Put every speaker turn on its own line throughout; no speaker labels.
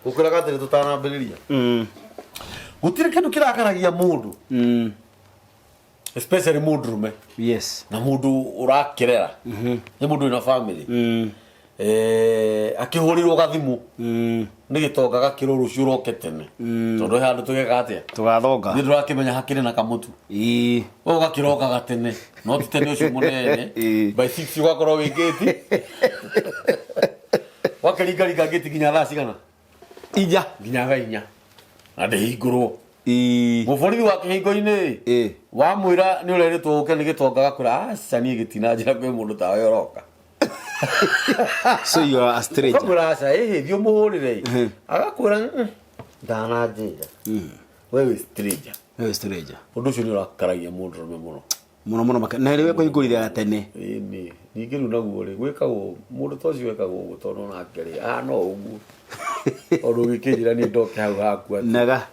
Gũkwĩraga atĩrĩ tũtanambĩrĩria, gũtirĩ kĩndũ kĩrakaragia mũndũ, especially mũndũrũme na mũndũ ũrakĩrera, nĩ mũndũ wĩna family, akĩhũrĩrwo gathimũ nĩ gĩtonga gakĩrwo rũciũ ũroke tene, tondũ he handũ tũgeka atĩa?
Tũgathonga.
Nĩ ndũrakĩmenya hakĩrĩ na kamũtu. We ũgakĩrokaga tene, no ti tene ũcio mũnene. By 6 ũgakorwo wĩ ngĩti, wakĩringaringa ngĩti nginya thaa cigana?
4.
Nginya thaa 4 na ndĩhingũrwo. Mũborithi wa kĩhingo-inĩ wamwĩra nĩ ũrerĩtwo ũke nĩ gĩtonga, gakwĩra aca, niĩ gĩtina njĩra kwĩ mũndũ tawe ũroka.
So you are a stranger.
Ũkamwĩra aca, ĩhĩ, thiĩ ũmũhũrĩre. Agakwĩra, ndananjĩra we wĩ stranger."
Wewe stranger.
Ũndũ ũcio nĩ ũrakaragia mũndũrũme mũno.
Mũno mũno na rĩu kũhingũrire tene.
Ĩni ningĩ rĩu naguo rĩ, gwĩkagwo mũndũ ta ũcio wekagwo ũguo, tondũ onake rĩ ahana o ũguo, tondũ ũgĩkĩnjĩra niĩ ndoke hau haku atĩ
Naga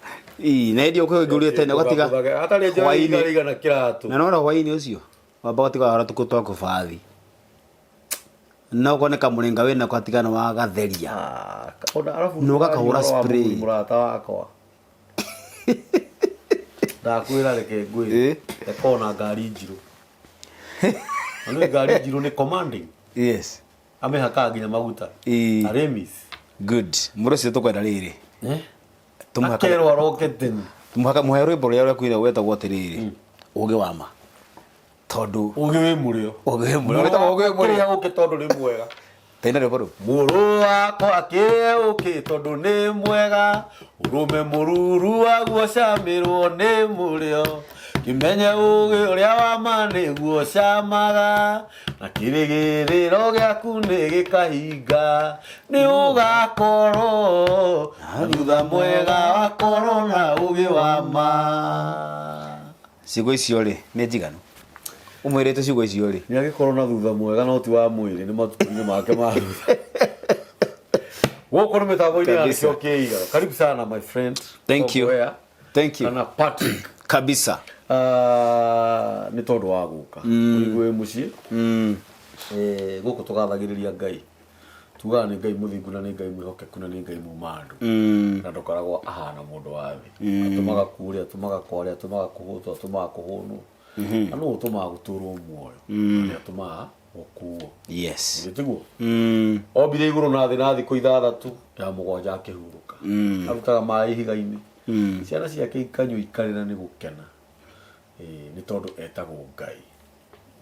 ii na ĩndĩ ũkũhingũrire tene ũgatiga
hatarĩ njohi
hwaĩ-inĩ.
igana kĩratũ.
Na nona hwaĩ-inĩ ũcio wamba ũgatiga wahora tũkũ twa kũbathi, no okorwo nĩ kamũrĩnga wĩnako atigana wa gatheria.
Ah, ona arabu
Na ũgakahũra
ũhoro wa
spray.
mũthuri mũrata wakwa, ndakwĩra, reke ngwĩre, reke ona ngari njirũ, na nĩ ngari njirũ nĩ commanding. Amĩhakaga nginya maguta. Aremis.
Good, mũndũ ũcio tũkwenda rĩrĩ.
Eh?
Tũmũhaka-
Akerwo aroke tene.
Tũmũhaka mũhe rwĩmbo rũrĩa rwekuire wetagwo atĩrĩrĩ, ũgĩ wa ma, tondũ
Ũgĩ wĩ mũrĩo.
Ũgĩ wĩ mũrĩo. Wĩtagwo ũgĩ wĩ mũrĩo.
Kĩrĩa ũkĩ tondũ nĩ mwega.
Taina rwĩmbo rũu.
Mũrũ wakwa, kĩrĩa ũkĩ tondũ nĩ mwega, ũrũme mũruru waguo camĩrwo nĩ mũrĩo, kĩmenye ũgĩ ũrĩa wa ma nĩguo camaga, na kĩrĩgĩrĩro gĩaku nĩ gĩkahinga, nĩ ũgakorwo na thutha mwega wakorwo na ũgĩ wa ma.
Ciugo icio rĩ nĩ njiganu ũmwĩrĩte ciugo icio rĩ?
Nĩ agĩkorwo na thutha mwega, no ti wa mwĩrĩ, nĩ matukũ-inĩ make ma thutha. Gũkũ nĩ mĩtambo-inĩ ya
Kabisa.
Nĩkĩo Kĩigaro. Karibu sana, my friend.
Thank you.
Kongoea.
Thank you.
Kana Patrick.
Kabisa.
Ah, nĩ tondũ wa gũka ũigue wĩ mũciĩ. Gũkũ tũgathagĩrĩria Ngai, tugaga nĩ Ngai mũthingu na nĩ Ngai mwĩhokeku na nĩ Ngai muma andũ, na ndũkoragwo ahana mũndũ wa thĩ. Atũmaga kure, atũmaga kware, atũmaga kũhũtwo, atũmaga kũhũnwo, na nũ ũtũmaga gũtũrwo muoyo, na nĩ atũmaga gũkuo. Githĩ tiguo? Ombire igũrũ na thĩ na thikũ 6, ya 7 akĩhurũka. Arutaga maĩ ihiga-inĩ, ciana ciake ikanyua ikarĩra nĩ gũkena. Ĩĩ, nĩ tondũ etagwo Ngai.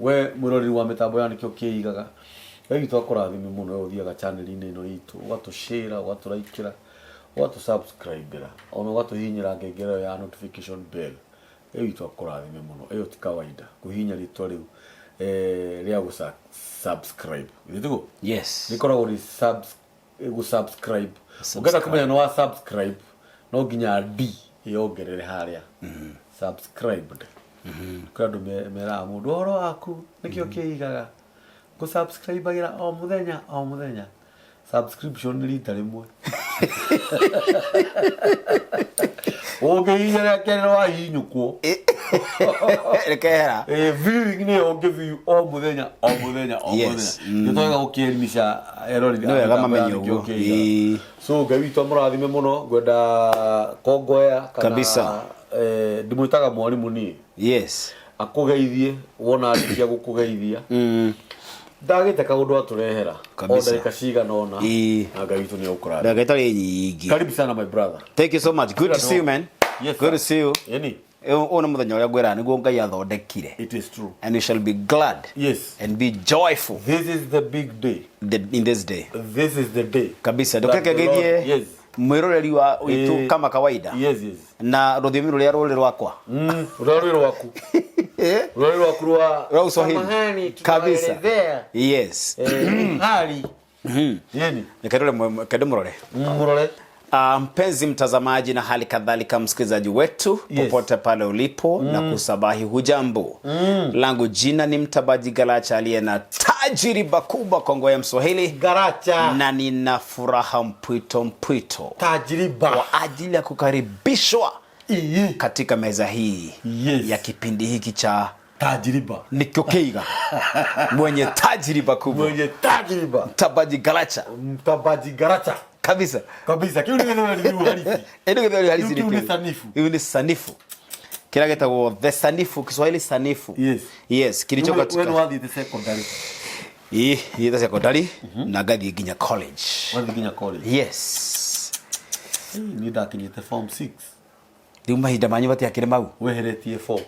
We mwĩroreri wa mĩtambo ya Nĩkĩo Kĩigaga, Ngai witũ akũrathime mũno. We ũthiaga channel-inĩ ĩno itũ, ũgatũshare, ũgatũraikĩra, ũgatũsubscribĩra, ona ũgatũhihinyĩra ngengere ĩyo ya notification bell. Ngai witũ akũrathime mũno. Ĩyo ti kawaida kũhihinya rĩtwa rĩu rĩa gũ subscribe. Githĩ tiguo?
Yes.
Rĩkoragwo rĩ gũ subscribe. Ũngĩenda kũmenya nĩ wa subscribe, no nginya D ĩyongerere harĩa subscribed. Kwĩ andũ meraga mũndũ ũhoro waku nĩkĩo kĩigaga ngũ subscribe o mũthenya o mũthenya. Subscription nĩ rita rĩmwe, ũngĩhihinya rĩa kerĩ wahihinyũkwo.
Rĩkehera.
Viewing nĩyo ũngĩview o mũthenya o mũthenya o mũthenya. Nĩ twega gũkĩelimisha eroreri
Nĩ wega
a mĩtambo ya
mamenye
Nĩkĩo
ũguo.
Kĩigaga. So Ngai witũ amũrathime mũno. Ngwenda Kongoea kana
Kabisa.
Ndimwĩtaga mwarimũ niĩ. Akũgeithie wona arĩkia gũkũgeithia. Ndagĩte kaũndũ atũrehera o ndagĩka cigana ũna, na Ngai witũ nĩ egũkũrathima.
Ndagĩka itarĩ nyingĩ.
Karibu sana, my brother.
Thank you so much. Good to see you, man.
Yes,
Good to
sir.
see you.
Ĩni.
Ũyũ nĩ mũthenya ũrĩa ngwĩraga nĩguo Ngai athondekire.
It is true.
And we shall be glad and be joyful
This is the big day.
In this day.
This is the day
Kabisa.
that the
Ndũkeke
Lord-
ngeithie mwĩroreri wa witũ kama kawaida.
Yes.
Na rũthiomi rũrĩa rũrĩ rwakwa.
Rũrĩa rwĩ rwaku, rũrĩa rwaku rwa
Rwa Uswahili.
Samahani,
Kabisa.
tunaelezea. Hali yeni.
Reke reke ndĩmũrore.
Murore.
Mpenzi mtazamaji na hali kadhalika msikilizaji wetu popote pale ulipo, na kusabahi hujambo. Langu jina ni Mtabaji Galacha aliye na tajiriba kubwa Kongo ya Mswahili.
Garacha.
Na nina furaha mpwito mpwito
Tajiriba
kwa ajili ya kukaribishwa katika meza hii ya kipindi hiki cha
Tajiriba.
Nikyo Keiga, mwenye tajiriba kubwa,
Mwenye tajiriba.
Mtabaji Galacha.
Mtabaji Garacha.
Kabisa.
Kabisa kĩu nĩ gĩthweri rĩu harisi.
Ĩno gĩthweri harisi.
Kĩu nĩ sanifu.
Kĩu nĩ sanifu. Kĩrĩa gĩtagwo the sanifu, Kiswahili sanifu.
Yes.
Yes, kilicho
We
katika
nĩ wathiĩte secondary.
Ĩ, thiĩte secondary na ngathiĩ nginya college.
Wathiĩ nginya college.
Yes.
Niĩ ndakinyĩte form 6.
Rĩu mahinda manyu matiakĩrĩ mau.
Weheretie 4.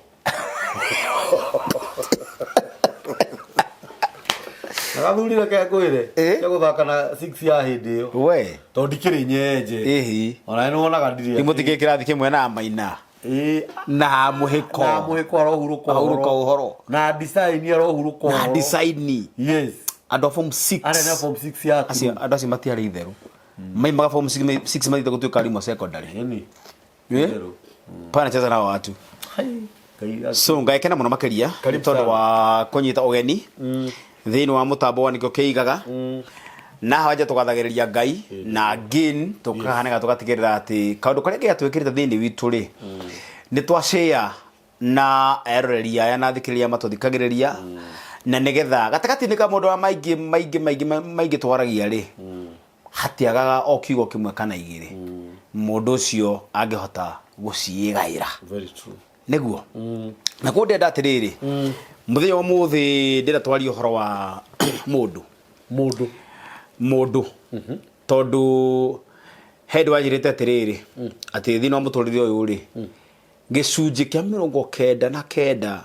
Na gathuri reke ngwĩre
Eh?
cia gũthaka na 6 ya hĩndĩ ĩyo
We.
tondũ ndikĩrĩ nyenje.
Ĩhi.
Ona nĩ wonaga ndirĩ.
Rĩu mũtikĩrĩ kĩrathi kĩmwe na maina.
Ĩ,
Na mũhĩko.
na mũhĩko arohurũka
Ahurũka ũhoro.
Na design arohurũka
Na
ũhoro.
design.
Yes.
Andũ a form 6.
Arĩa na form 6 ya
Acio andũ acio matiarĩ itherũ. Maimaga form 6 mathiĩte gũtuĩka arimũ a secondary.
Ĩni.
Eh?
Itherũ.
Pana cheza na watu.
Hai. Ngai
So ngaikena mũno makĩria nĩ
Karibu
tondũ
sana.
wa kũnyita ũgeni thĩinĩ wa mũtambo wa nĩkĩo kĩigaga na hawa nja tũgathagĩrĩria Ngai na again tũkahanĩka tũgatigĩrĩra atĩ kaũndũ karĩa Ngai atwĩkĩrĩte thĩinĩ witũ rĩ nĩ twa share na eroreri aya na athikĩrĩria matũthikagĩrĩria na nĩgetha gatagatĩ-inĩ ka maũndũ marĩa maingĩ maingĩ maingĩ maingĩ twaragia rĩ hatiagaga o kiugo kĩmwe kana igĩrĩ mũndũ ũcio angĩhota gũciĩgaĩra.
Very true.
Nĩguo na kũu ndĩrenda atĩrĩrĩ, mũthenya wa ũmũthĩ ndĩrenda twarie ũhoro wa mũndũ.
Mũndũ.
Mũndũ tondũ he ndũ wanjĩrĩte atĩrĩrĩ atĩ thĩinĩ wa mũtũrĩre ũyũ rĩ, gĩcunjĩ kĩa 99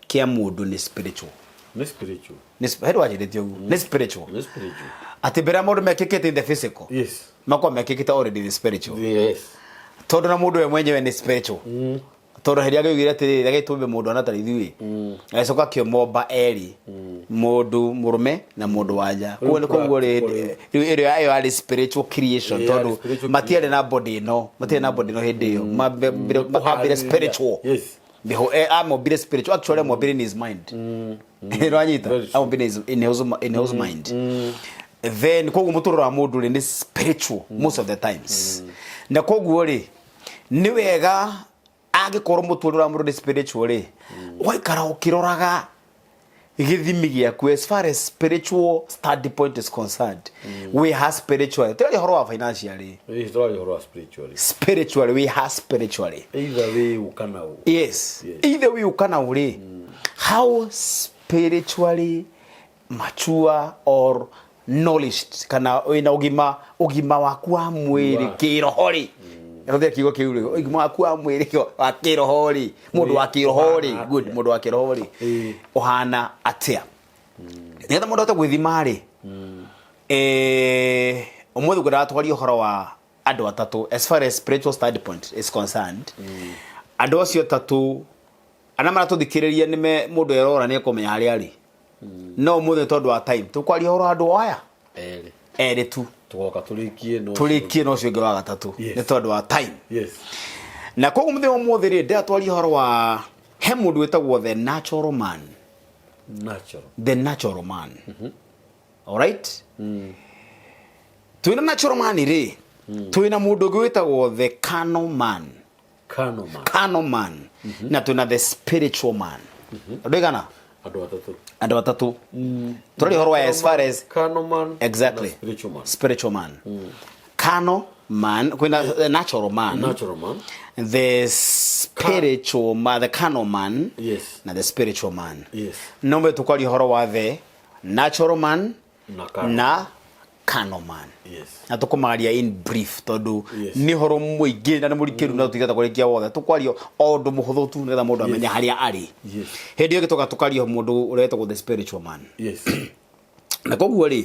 kĩa mũndũ nĩ spiritual.
Nĩ spiritual.
He ndũ wanjĩrĩte ũguo nĩ spiritual.
Nĩ spiritual.
Atĩ mbere ya maũndũ mekĩkĩte in the physical,
Yes.
makorwo mekĩkĩte already in the spiritual.
Yes.
Tondũ na mũndũ we mwenyewe nĩ spiritual, tondũ hĩndĩ ĩrĩa atĩrĩrĩ agĩtũmbe mũndũ ana tarĩ ithuĩ, agĩcoka akĩmomba erĩ, mũndũ mũrũme na mũndũ wanja. Koguo rĩ, rĩu ĩrĩa ĩyo yarĩ spiritual creation.
Yeah,
tondũ
spiritual.
matiarĩ na body ĩno, matiarĩ na body ĩno hĩndĩ ĩyo. Mambire spiritual.
Yes.
Amombire spiritual, actually amombire in his mind. Nĩwanyita?
Very true.
Amombire in his mind. Then koguo mũtũrĩre wa mũndũ rĩ nĩ spiritual most of the times, na koguo rĩ nĩ wega angĩkorwo mũtũrĩre wa mũndũ nĩ spiritual rĩ, ũgaikara ũkĩroraga gĩthimi gĩaku as far as spiritual study point is concerned. We ha spiritual, tũraria ũhoro wa financially.
Ĩ, tũraria ũhoro wa spiritually.
Spiritually, we ha spiritually.
Either wĩ ũ kana ũ.
Yes.
Yes.
Either way kana ũrĩ how spiritually mature or nourished kana wĩna ũgima waku wa mwĩrĩ kĩroho rĩ. Rũthia kiugo kĩu rĩ, ũgima waku wa mwĩrĩ wa kĩroho rĩ, mũndũ wa kĩroho rĩ.
Ũhana
Good.
atĩa?
Mũndũ wa kĩroho rĩ,
Ĩ.
ũhana atĩa, nĩgetha mũndũ ahote gwĩthima rĩ. Ũmũthĩ ngwendaga twarie ũhoro wa andũ atatũ as far as spiritual standpoint is concerned. Andũ acio atatũ arĩa maratũthikĩrĩria nĩme mũndũ erora nĩ ekũmenya harĩa arĩ, no ũmũthĩ tondũ wa time tũkwaria ũhoro wa andũ aya
Erĩ.
erĩ tu.
Tũgoka tũrĩkie no.
Tũrĩkie na ũcio ũngĩ wa gatatũ.
Yes.
Nĩ tondũ wa time.
Yes.
Na koguo mũthenya wa ũmũthĩ rĩ, ndĩratwaria ũhoro wa he mũndũ wĩtagwo the natural man.
Natural.
The natural man. Alright, twĩna natural man rĩ, twĩna mũndũ ũngĩ wĩtagwo the carnal man.
Carnal man.
Carnal man, na twĩna the spiritual man. Andũ aigana?
Andũ atatũ.
Andũ atatũ tũraria ũhoro wa as far as
Carnal man.
Exactly.
Na spiritual man.
Spiritual man, carnal man, kwĩna the natural man.
Natural man.
The spiritual man, the carnal man.
Yes.
Na the spiritual man.
Yes.
No mbe tukwaria ũhoro wa the natural man
Na carnal.
Na carnal man.
Yes.
Na tũkũmaria in brief tondũ
Yes.
nĩ ũhoro mũingĩ na nĩ mũrikĩru na tũtigata kũrĩkia wothe, tũkwaria o ũndũ mũhũthũ tu nĩgetha mũndũ amenye harĩa arĩ.
Yes.
Hĩndĩ ĩyo ĩngĩ tũkaria mũndũ ũrĩa wĩtagwo the spiritual man.
Yes.
Na koguo rĩ,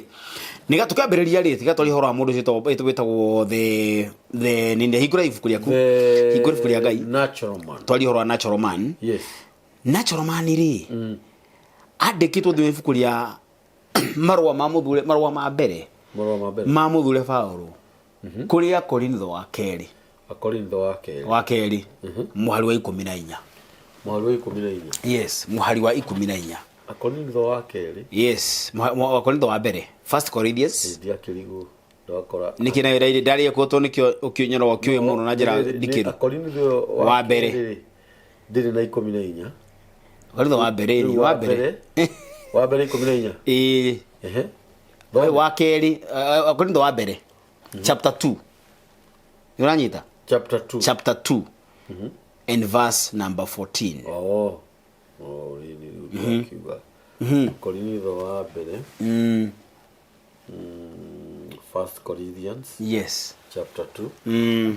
nĩga tũkĩambĩrĩria rĩ, tiga twaria ũhoro wa mũndũ ũcio wĩtagwo the nini. Hingũra ibuku rĩaku.
The
Hingũra ibuku rĩa Ngai.
Natural man.
Twaria ũhoro wa natural man.
Yes.
Natural man rĩ, andĩkĩtwo thĩinĩ wa ibuku rĩa marũa ma mũthure, marũa ma mbere
Marũa ma mbere.
Ma mũthure Paũlũ kũrĩ Akorintho wa kerĩ.
Akorintho wa kerĩ.
Wa kerĩ, mũhari wa 14.
Mũhari wa 14.
Yes, mũhari wa 14.
Akorintho wa kerĩ.
Yes, Akorintho wa mbere, First Corinthians.
Ndiakĩrigwo ndakora.
Nĩkĩ na wĩra ndarĩ kuo nĩkĩo ũkĩnyora ũkĩũĩ mũno na njĩra
Nĩ-
ndikĩru.
Akorintho
Wa mbere.
kerĩ ndĩrĩ na 14.
Akorintho wa mbere
Rĩu
ni wa mbere.
Wa mbere 14.
Ĩĩ.
Ehe.
Wa kerĩ, Akorintho wa mbere. Chapter 2, ũranyita?
Chapter 2.
Chapter 2 and verse number 14.
Oh, rĩrĩ rĩu akiuga Korinitho wa mbere, First Corinthians chapter 2,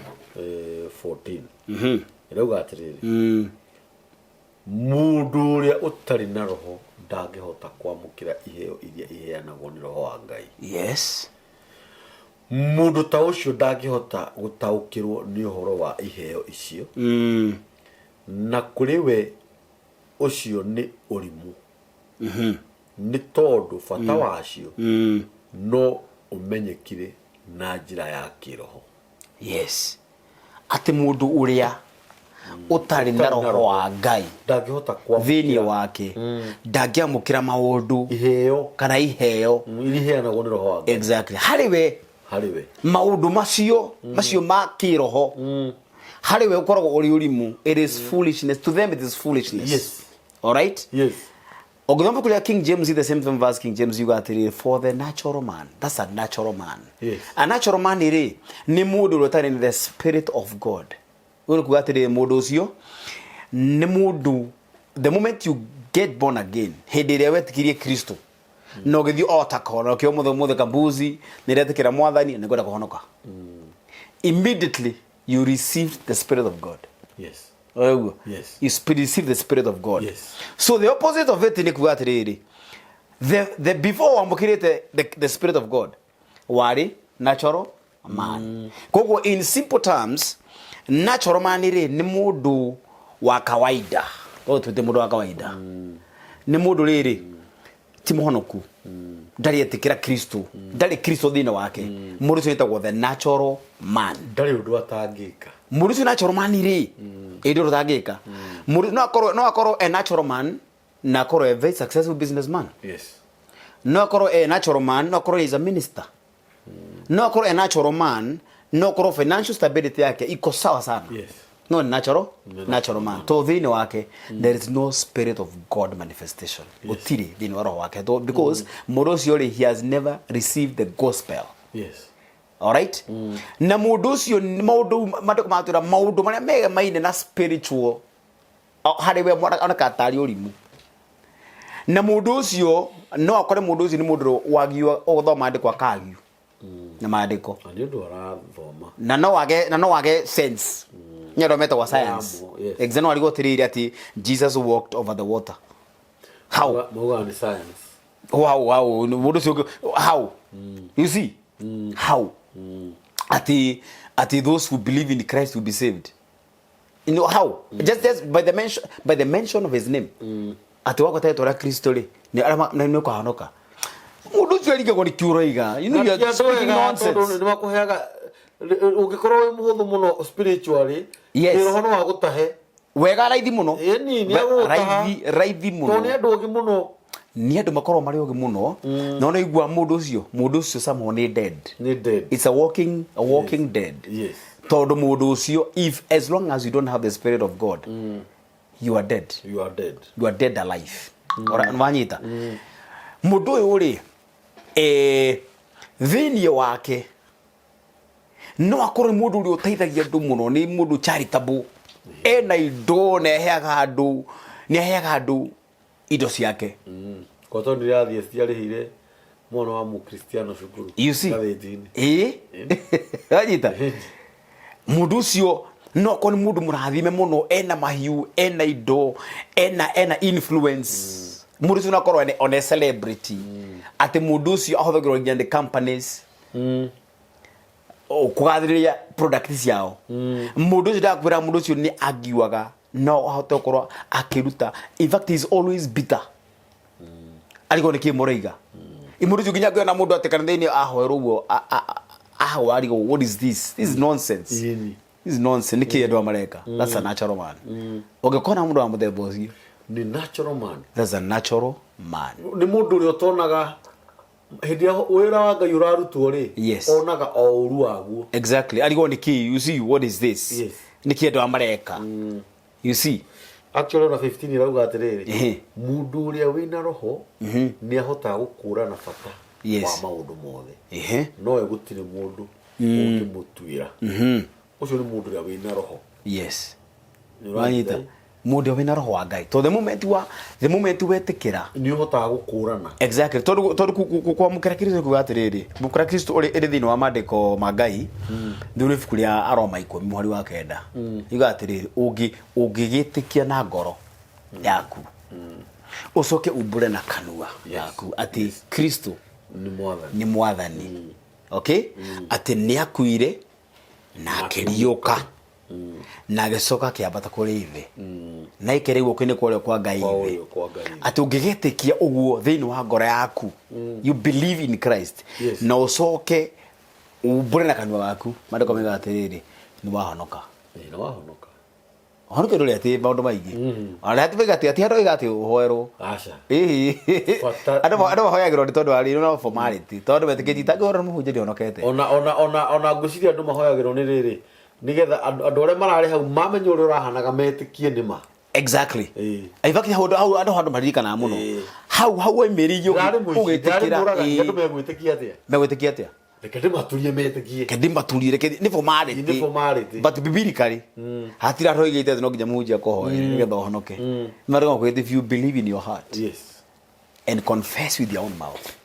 14, ĩrauga atĩrĩrĩ, mũndũ ũrĩa ũtarĩ na roho ndangĩhota kwamũkĩra iheo iria iheanagwo nĩ roho wa Ngai. Mũndũ ta ũcio ndangĩhota gũtaũkĩrwo nĩ ũhoro wa iheo icio, na kũrĩ we ũcio nĩ ũrimũ, nĩ tondũ bata wacio no ũmenyekire na njĩra ya kĩroho.
Yes, atĩ mũndũ ũrĩa ũtarĩ na roho wa Ngai
ndangĩhota
thĩinĩ
kwamũkĩra
wake ndangĩamũkĩra maũndũ
iheo
kana iheo
iria iheanagwo nĩ roho wa Ngai.
Exactly, harĩ we
harĩ we
maũndũ macio ma kĩroho harĩ we ũkoragwo ũrĩ ũrimũ. It is foolishness to them, it is foolishness. Alright. Ũngĩthoma ibuku rĩa King James, the same verse, King James yuga atĩrĩrĩ, "For the natural man." That's a natural man. A natural man rĩ, nĩ mũndũ ũrĩa ũtarĩ na the spirit of God. Ũguo nĩ kuga atĩrĩrĩ, mũndũ ũcio nĩ mũndũ, the moment you get born again, hĩndĩ ĩrĩa wetĩkirie Kristo na ũgĩthiĩ o ta kona ũkĩo mũthĩ mũthĩ kambuzi, nĩndetĩkĩra Mwathani, nĩngwenda kũhonoka, immediately you receive the spirit of God. Ũguo. You receive the spirit of God. So the opposite of it nĩ kuga atĩrĩrĩ, the before wamũkĩrĩte the spirit of God, warĩ natural man. Koguo in simple terms, natural man rĩ, nĩ mũndũ wa kawaida. Koguo twĩte mũndũ wa kawaida nĩ mũndũ rĩrĩ ti mũhonoku, ndarĩ etĩkĩra Kristo, ndarĩ Kristo thĩinĩ wake. Mũndũ ũcio wĩtagwo the natural man.
Ndarĩ ũndũ atangĩka.
Mũndũ ũcio natural man rĩ, ĩndĩ ũndũ ũtangĩka, mũndũ no akorwo e natural man na akorwo e very successful businessman. No akorwo e natural man, no akorwo is a minister, no akorwo e natural man, no akorwo financial stability yake iko sawa sana. No ni natural man to thĩinĩ wake there is no spirit of God manifestation. Gũtirĩ thĩinĩ wa roho wake to because mũndũ ũcio rĩ, he has never received the gospel. Alright, na mũndũ ũcio nĩ maũndũ mandĩko matwĩra maũndũ marĩa megemaine na spiritual harĩ we oneka tarĩ ũrimũ. Na mũndũ ũcio no akore mũndũ ũcio nĩ mũndũ wagio ũgũthoma maandĩko akagio na maandĩko.
Na nĩ ũndũ arathoma.
Na no wage sense nĩ andũ metagwo science.
Yamo, yes.
Exactly, no arigwo atĩrĩrĩ atĩ Jesus walked over the water, how?
Maugaga nĩ science.
How mũndũ ũcio how, you see how atĩ those who believe in Christ will be saved, you know how? Just by the mention of his name, atĩ wagweta rĩtwa rĩa Kristo rĩ, nĩ arĩa nĩ ũkahonoka. Mũndũ ũcio arigagwo nĩ kĩ ũroiga. You know you are speaking nonsense.
Nĩ makũheaga ũngĩkorwo wĩ mũhũthũ mũno spiritually, kĩroho no agũtahe.
Wega, raithi mũno.
Ĩni, nĩ agũgũtaha.
Raithi, raithi mũno.
Tondũ nĩ andũ ogĩ mũno.
Nĩ andũ makoragwo marĩ ogĩ mũno, no nĩ igua mũndũ ũcio somehow nĩ dead.
Nĩ dead.
It's a walking dead. Tondũ mũndũ ũcio, if as long as you don't have the spirit of God, you are dead.
You are dead.
You are dead alive. Ora wanyita mũndũ ũyũ rĩ, thĩinĩ wake no akorwo nĩ mũndũ ũrĩa ũteithagia andũ mũno, nĩ mũndũ charitable, ena indo, nĩ aheaga andũ indo ciake.
Kwa tondũ ndĩrathiĩ citiarĩhĩire mwana wa mũkristiano cukuru.
You see?
Ngathĩti-inĩ.
Ĩĩ, wanyita, mũndũ ũcio no akorwo nĩ mũndũ mũrathime mũno, ena mahiũ, ena indo, ena influence. Mũndũ ũcio no akorwo one celebrity, atĩ mũndũ ũcio ahũthagĩrwo nginya nĩ companies kũgathĩrĩria product ciao. Mũndũ ũcio ndakwĩra, mũndũ ũcio nĩ angiuaga no ahote gũkorwo akĩruta. In fact, he is always bitter, arigwo nĩ kĩ mũraiga. Mũndũ ũcio nginya ngĩona mũndũ atĩ kana thĩinĩ ahoerwo ũguo ahoa, arigwo, "What is this? This is nonsense."
Ĩni.
This is nonsense, nĩ kĩ andũ aya mareka? That's a natural man. Ũngĩkona mũndũ wa mũthemba ũcio,
Nĩ natural man.
That's a natural man.
Nĩ mũndũ ũrĩa ũtonaga hĩndĩ ĩrĩa wĩra wa Ngai ũrarutwo rĩ, onaga o ũru waguo.
Exactly, arigwo nĩ kĩ. You see, what is this? Nĩ kĩ andũ aya mareka? You see?
Actually, ona 15 irauga atĩrĩrĩ, mũndũ ũrĩa wĩna roho nĩ ahotaga gũkũrana bata wa maũndũ mothe, nowe gũtirĩ mũndũ Ũngĩmũtuĩra ũcio nĩ mũndũ ũrĩa wĩna roho.
Yes.
Nĩ
Wanyita.
ũranyita?
Mũndũ ũrĩa wĩna roho wa Ngai, to the moment wa the moment wetĩkĩra.
Nĩ ũhotaga gũkũrana.
Exactly, tondu kwamũkĩra Kristo kuga atĩrĩrĩ, kwamũkĩra Kristo ũrĩ ĩrĩ thĩinĩ wa maandĩko ma Ngai, thĩinĩ wa ibuku rĩa Aroma 10 mũhari wa 9, yuga atĩrĩrĩ, ũngĩgĩtĩkia na ngoro yaku, ũcoke umbũre na kanua gaku atĩ Kristo
nĩ mwathani,
nĩ mwathani, okay, atĩ nĩ akuire na akĩriũka na agĩcoka akĩambata kũrĩ ithe na aikere guoko-inĩ kwa ũrĩo kwa Ngai
Kwa
ithe,
ũrĩo kwa Ngai.
Atĩ ũngĩgetĩkia ũguo thĩinĩ wa ngoro yaku, you believe in Christ, na ũcoke umbũre na kanua gaku, maandĩko moigaga atĩrĩrĩ, nĩ wahonoka.
Ĩĩ, nĩ wahonoka.
Ũhonoke ndũrĩ atĩ maũndũ maingĩ, ona atĩ moiga atĩ handũ oiga atĩ ũhoerwo.
Aca.
Ĩhĩ.
Bata-
Andũ mahoyagĩrwo nĩ tondũ wa rĩrĩ no formality, tondũ metĩkĩtie itangĩhorwo nĩ mũhunjia ndĩhonokete.
Ona ngwĩciria andũ mahoyagĩrwo nĩ rĩrĩ, nĩgetha andũ arĩa mararĩ hau mamenye ũrĩa ũrahanaga metĩkie nĩ ma.
Exactly.
Ĩĩ.
In fact, hau hau andũ handũ maririkanaga mũno. Hau hau waimĩrĩirio.
Ndarĩ mũici, ndarĩ
ũgĩtĩkĩra
mũragani, andũ megwĩtĩkia atĩa?
Megwĩtĩkia atĩa?
Reke ndĩmaturie metĩkie.
Ke ndĩmaturie, reke nĩ formality.
Nĩ formality.
But biblically hatira roigĩte atĩ no nginya mũhunjia akũhoere nĩgetha ũhonoke. Marĩa makwĩrĩte, if you believe in your heart and confess with your own mouth,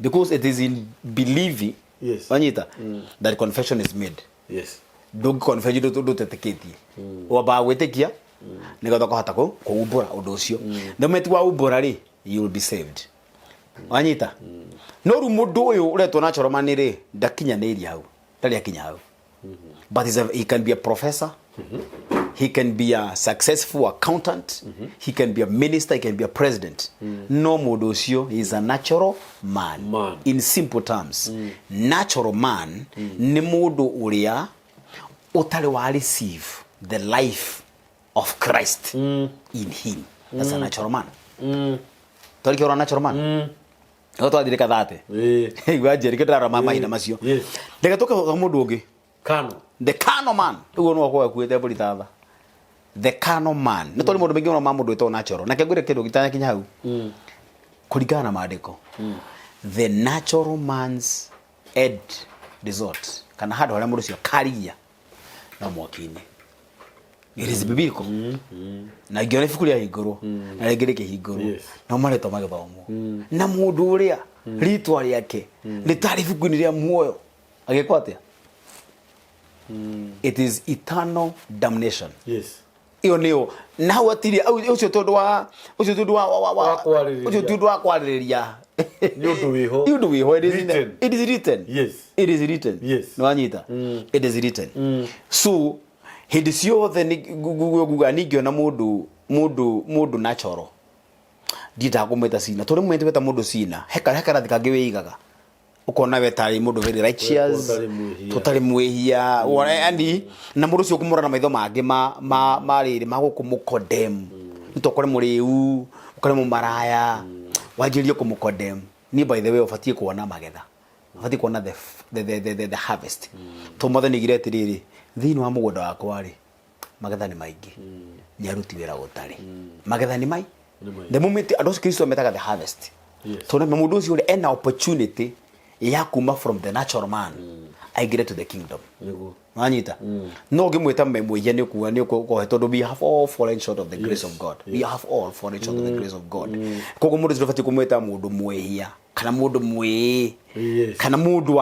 because it is in believing, wanyita, that confession is made. Ndũngĩconfess ndũtetĩkĩtie. Wambaga gwĩtĩkia nĩgetha ũkahota kũumbũra ũndũ ũcio. The moment waumbũra rĩ, you will be saved, wanyita. No rĩu mũndũ ũyũ ũretwo natural man rĩ, ndakinyanĩirie hau, ndarĩ akinya hau, but he can be a professor, he can be a successful accountant, he can be a minister, he can be a president, no mũndũ ũcio, he is a natural man.
Man.
In simple terms, natural man nĩ mũndũ ũrĩa ũtarĩ wa receive the life of Christ in him. That's a natural man. Twarĩkia ũrona natural man no twathire kathate. Igua njeri kĩndĩrarora ma mahinda macio. Reke tũke kwa mũndũ ũngĩ.
Kano.
The carnal man, ũguo no akorwo akuĩte mbũri tatha. The carnal man, nĩ tondũ maũndũ maingĩ mũno ma mũndũ wĩtagwo natural, na kengwĩre kĩndũ gĩtanakinya hau, kũringana na maandĩko, the natural man's end result, kana handũ harĩa mũndũ ũcio akarigia, no mwaki-inĩ. It is biblical, na ingĩona ibuku rĩahingũrwo na rĩngĩ rĩkĩhingũrwo, no marĩtwa magĩthomwo, na mũndũ ũrĩa rĩtwa rĩake rĩtarĩ ibuku-inĩ rĩa muoyo agĩkwo atĩa? It is eternal damnation. Ĩyo nĩyo na hau atirĩ ũcio tondũ wa ũcio tondũ wa
Wa kwarĩrĩria.
Ũcio ti ũndũ wa kwarĩrĩria.
Nĩ ũndũ wĩho.
Nĩ ũndũ wĩho. It is
Written.
It is written. It is written. Nĩ wanyita? It is written. So hĩndĩ ciothe nĩ nguga ningĩona mũndũ natural, ndiendaga kũmwĩta sinner, tondũ rĩmwe weta mũndũ sinner, he karathi kangĩ wĩigaga, ũkona we tarĩ mũndũ very righteous.
Ũtarĩ mwĩhia.
Tũtarĩ mwĩhia. Wona, yani na mũndũ ũcio ũkũmũrora na maitho mangĩ ma rĩrĩ ma gũkũmũcondemn, nĩ tokore mũrĩu, ũkore mũmaraya, wanjĩrĩrie kũmũcondemn. Niĩ, by the way, ũbatiĩ kuona magetha, ũbatiĩ kuona the harvest, to mwathani oigire atĩrĩrĩ, thĩinĩ wa mũgũnda wakwa rĩ, magetha nĩ maingĩ, nĩ aruti wĩra gũtarĩ. Magetha nĩ mai
Nĩ maingĩ.
The moment andũ acio Kristo metaga the harvest, tondũ mũndũ ũcio ũrĩa ena opportunity ya kuma from the natural man aingĩre to the kingdom. Wanyita? No ũngĩmwĩta mwĩhia, nĩ ũkuga nĩ ũkũhe, tondũ we have all fallen short of the grace of God. We have all fallen short of the grace of God. Koguo mũndũ ũcio ndũbatiĩ kũmwĩta mũndũ mwĩhia kana mũndũ mwĩĩ kana mũndũ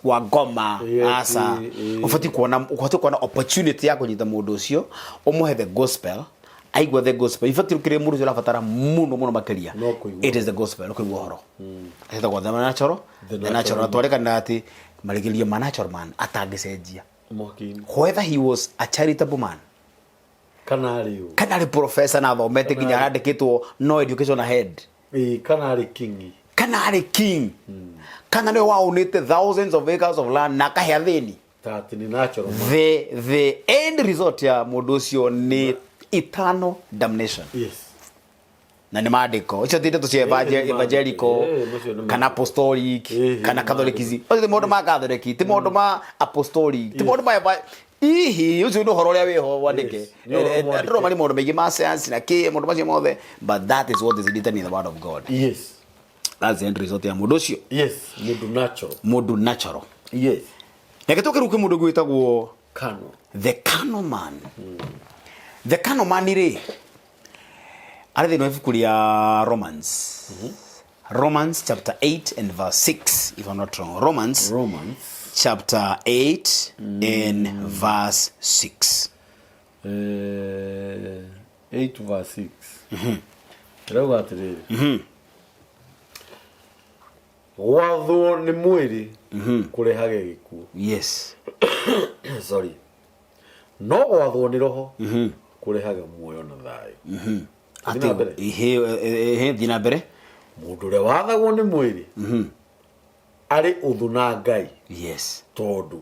wa ngoma. Aca. Ũbatiĩ kuona opportunity ya kũnyita mũndũ ũcio, ũmũhe the gospel, aigua the gospel. Ibatiĩ kĩrĩa mũndũ ũcio arabatara mũno mũno makĩria,
No kũigua.
it is the gospel, kũigua ũhoro. Ĩtagwo the natural.
The
The natural. Na twarĩkanĩra atĩ marigĩrĩrio ma natural man atangĩcenjia,
Mwaki-inĩ.
Whether he was a charitable man,
Kana arĩ ũ.
Kana arĩ professor na athomete nginya arandĩkĩtwo no education ahead.
Ĩĩ, kana arĩ king.
Kana arĩ king, kana nĩwe waunĩte thousands of acres of land na akahe athĩni,
Ta atĩ nĩ natural man.
The end result ya mũndũ ũcio nĩ eternal damnation. Na nĩ maandĩko icio ti ndeto cia
Ĩĩ, nĩ maandĩko.
evangelical
Ĩĩ, macio nĩ
kana
maandĩko.
apostolic
Ĩĩ,
kana
nĩ
Catholicism. Macio ti maũndũ ma Catholic, ti maũndũ ma apostolic, ti maũndũ ma ihi. Ũcio nĩ ũhoro ũrĩa wĩho wandĩke.
Yes, nĩ ũhoro mwandĩke.
Ndĩrona marĩ maũndũ maingĩ ma science na kĩ maũndũ macio mothe, but that is what is written in the word of God. That's the end result ya mũndũ ũcio.
Yes, mũndũ natural.
Mũndũ natural. Reke tũke rĩu kwĩ mũndũ ũngĩ wĩtagwo
Kano.
The Carnal Man. The Carnal Man rĩ, arĩ thĩinĩ wa ibuku rĩa Romans. Romans chapter 8 and verse 6, if I'm not wrong. Romans,
Romans
chapter 8 and verse 6.
8 verse 6. Ĩrauga atĩrĩrĩ, gwathwo nĩ mwĩrĩ kũrehage gĩkuũ. Sorry, no gwathwo nĩ roho kũrehage muoyo na thayũ. Thiĩ na mbere.
Ihe, thiĩ na mbere.
Mũndũ ũrĩa wathagwo nĩ mwĩrĩ arĩ ũthũ na Ngai, tondũ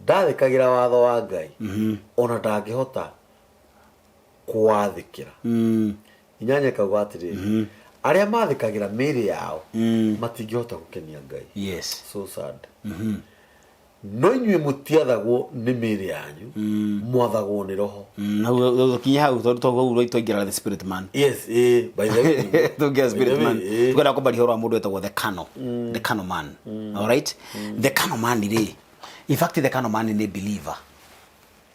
ndathĩkagĩra watho wa Ngai, ona ndangĩhota kũwathĩkĩra. 8 kauga atĩrĩrĩ, arĩa mathĩkagĩra mĩĩrĩ yao matingĩhota gũkenia Ngai. So sad. No inyuĩ mũtiathagwo nĩ mĩĩrĩ yanyu, mwathagwo nĩ roho.
Tũkinye hau, tondũ hau twaingĩra the spirit man.
Yes, by the way.
Tũngĩra spirit
By the way,
man. Tukwenda kũmbaria ũhoro wa mũndũ wĩtagwo the carnal man. All right, the carnal man rĩ, in fact the carnal man nĩ believer.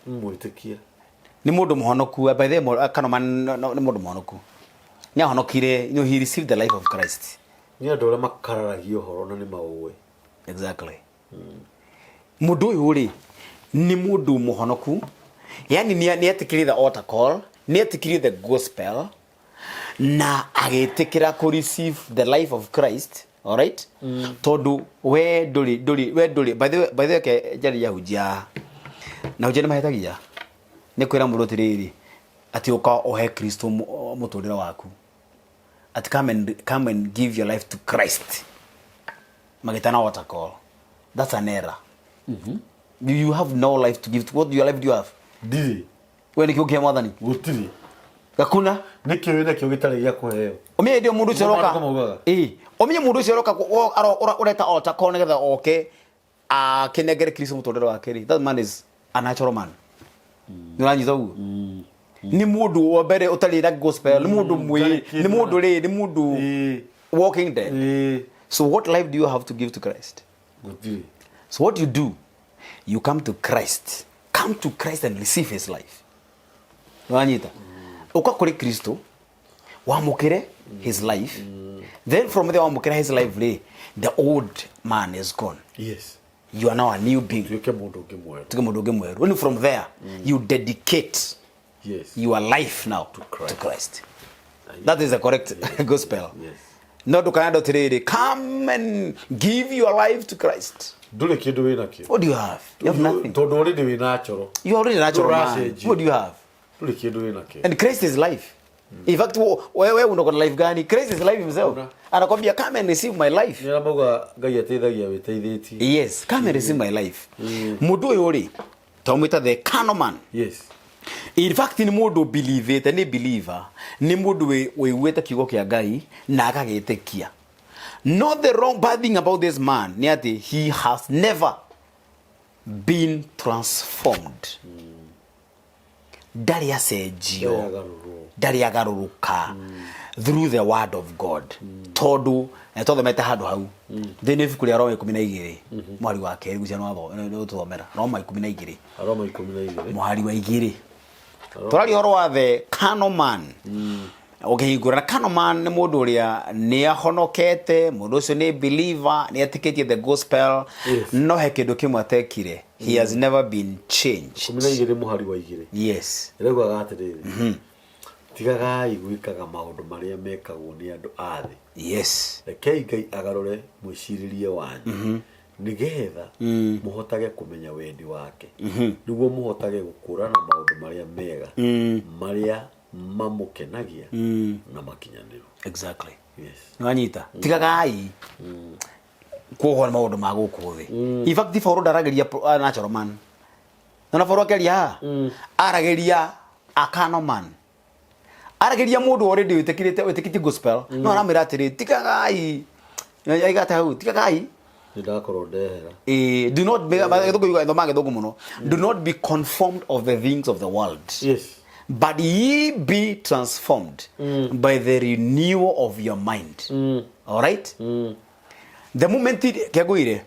Mwĩtĩkia.
Nĩ mũndũ mũhonoku. By the way, carnal man nĩ mũndũ mũhonoku, nĩ ahonokire. He received the life of Christ.
Nĩ andũ arĩa makararagia ũhoro na nĩ maũĩ.
Exactly. Mũndũ ũyũ rĩ, nĩ mũndũ mũhonoku, yani nĩ etĩkĩrie the altar call, nĩ etĩkĩrie the gospel na agĩtĩkĩra kũ receive the life of Christ, alright? Tondũ we ndũrĩ we ndũrĩ, by the way, ke njarĩria hunjia na hunjia nĩ mahĩtagia nĩ kwĩra mũndũ atĩrĩrĩ, atĩ ũka ũhe Kristo mũtũrĩre waku, atĩ come and give your life to Christ, magĩtana altar call. That's an error. You have no life to give to. What your life do you have?
Ndirĩ.
We nĩkĩo kĩa Mwathani?
Gũtirĩ.
Gakuna.
Nĩkĩo wĩna kĩo gĩtarĩ gĩa kũheo.
Ũmenye hĩndĩ ĩyo mũndũ ũcio aroka.
Maandĩko maugaga.
Ĩĩ, ũmenye mũndũ ũcio aroka ũreta altar call nĩgetha oke akĩnengere Kristo mũtũrĩre wake rĩ, that man is a natural man. Nĩ ũranyita ũguo? Nĩ mũndũ wa mbere ũtarĩ na gospel, nĩ mũndũ mwĩ
Ndarĩ kĩndũ
nĩ mũndũ rĩ, nĩ mũndũ walking dead. So what life do you have to give to Christ?
Gũtirĩ.
So what you do, you come to Christ. Come to Christ and receive his life. Wanyita. Uka kuri Kristo, wamukire his life. Then from there wamukira his life rĩ, the old man is gone. You are now a new being.
Tuĩke mũndũ ũngĩ mwerũ.
Tuke mundu ũngĩ mwerũ. Only from there you dedicate your life now to
Christ.
Christ. That is the correct gospel. No ndũkanenda atĩrĩrĩ, come and give your life to Christ.
Ndũrĩ kĩndũ wĩ nakĩo.
What do you have? You have nothing.
Tondũ already wĩ natural.
You are already natural man.
Ndũracenjio.
What do you have?
Ndũrĩ kĩndũ wĩ nakĩo.
And Christ is life. In fact, wewe uko na life gani? Christ is life himself.
Una.
Anakwambia, "Come and receive my life."
Nĩ arĩa maugaga Ngai ateithagia wĩteithĩtie.
Yes, come and receive my life. Mũndũ ũyũ rĩ, twamwĩta the carnal man. In fact nĩ mũndũ believĩte, nĩ believer, nĩ mũndũ wĩiguĩte kiugo kĩa Ngai na agagĩtĩkia. Not the wrong bad thing about this man nĩ atĩ he has never been transformed. Ndarĩ acenjio.
Ndarĩ agarũrwo.
Ndarĩ agarũrũka through the word of God, tondũ twathomete handũ hau thĩinĩ ibuku rĩa Roma 12 mũhari wa 2. Gucia nĩũtũthomera Roma 12.
Aroma 12.
Mũhari wa 2. Tũraria ũhoro wa the carnal man. Ũkĩhingũra na carnal man nĩ mũndũ ũrĩa nĩ ahonokete, mũndũ ũcio nĩ believer, nĩ etĩkĩtie the gospel, no he kĩndũ kĩmwe atekire: he has never been changed.
12 mũhari wa 2.
Yes.
Ĩraugaga atĩrĩrĩ, tigagai gwĩkaga maũndũ marĩa mekagwo nĩ andũ a thĩ. Rekei Ngai agarũre mwĩcirĩrie wanyu, nĩgetha mũhotage kũmenya wendi wake, nĩguo mũhotage gũkũrana maũndũ marĩa mega, marĩa mamũkenagia na makinyanĩru.
Nĩwanyita? Tigagai kuohwo nĩ maũndũ ma gũkũ thĩ. In fact Paulo ndaragĩria natural man. Nona Paulo akĩaria haha aragĩria a carnal man, aragĩria mũndũ already wĩtĩkĩrĩte, wĩtĩkĩtie gospel, no aramwĩra atĩrĩ, tigagai, aigate hau, tigagai.
Nĩ ndakorwo ndehera.
Do not be, gĩthũngũ yuga, thoma gĩthũngũ mũno, do not be conformed of the things of the world, but ye be transformed by the renewal of your mind. All right, the moment kĩangũire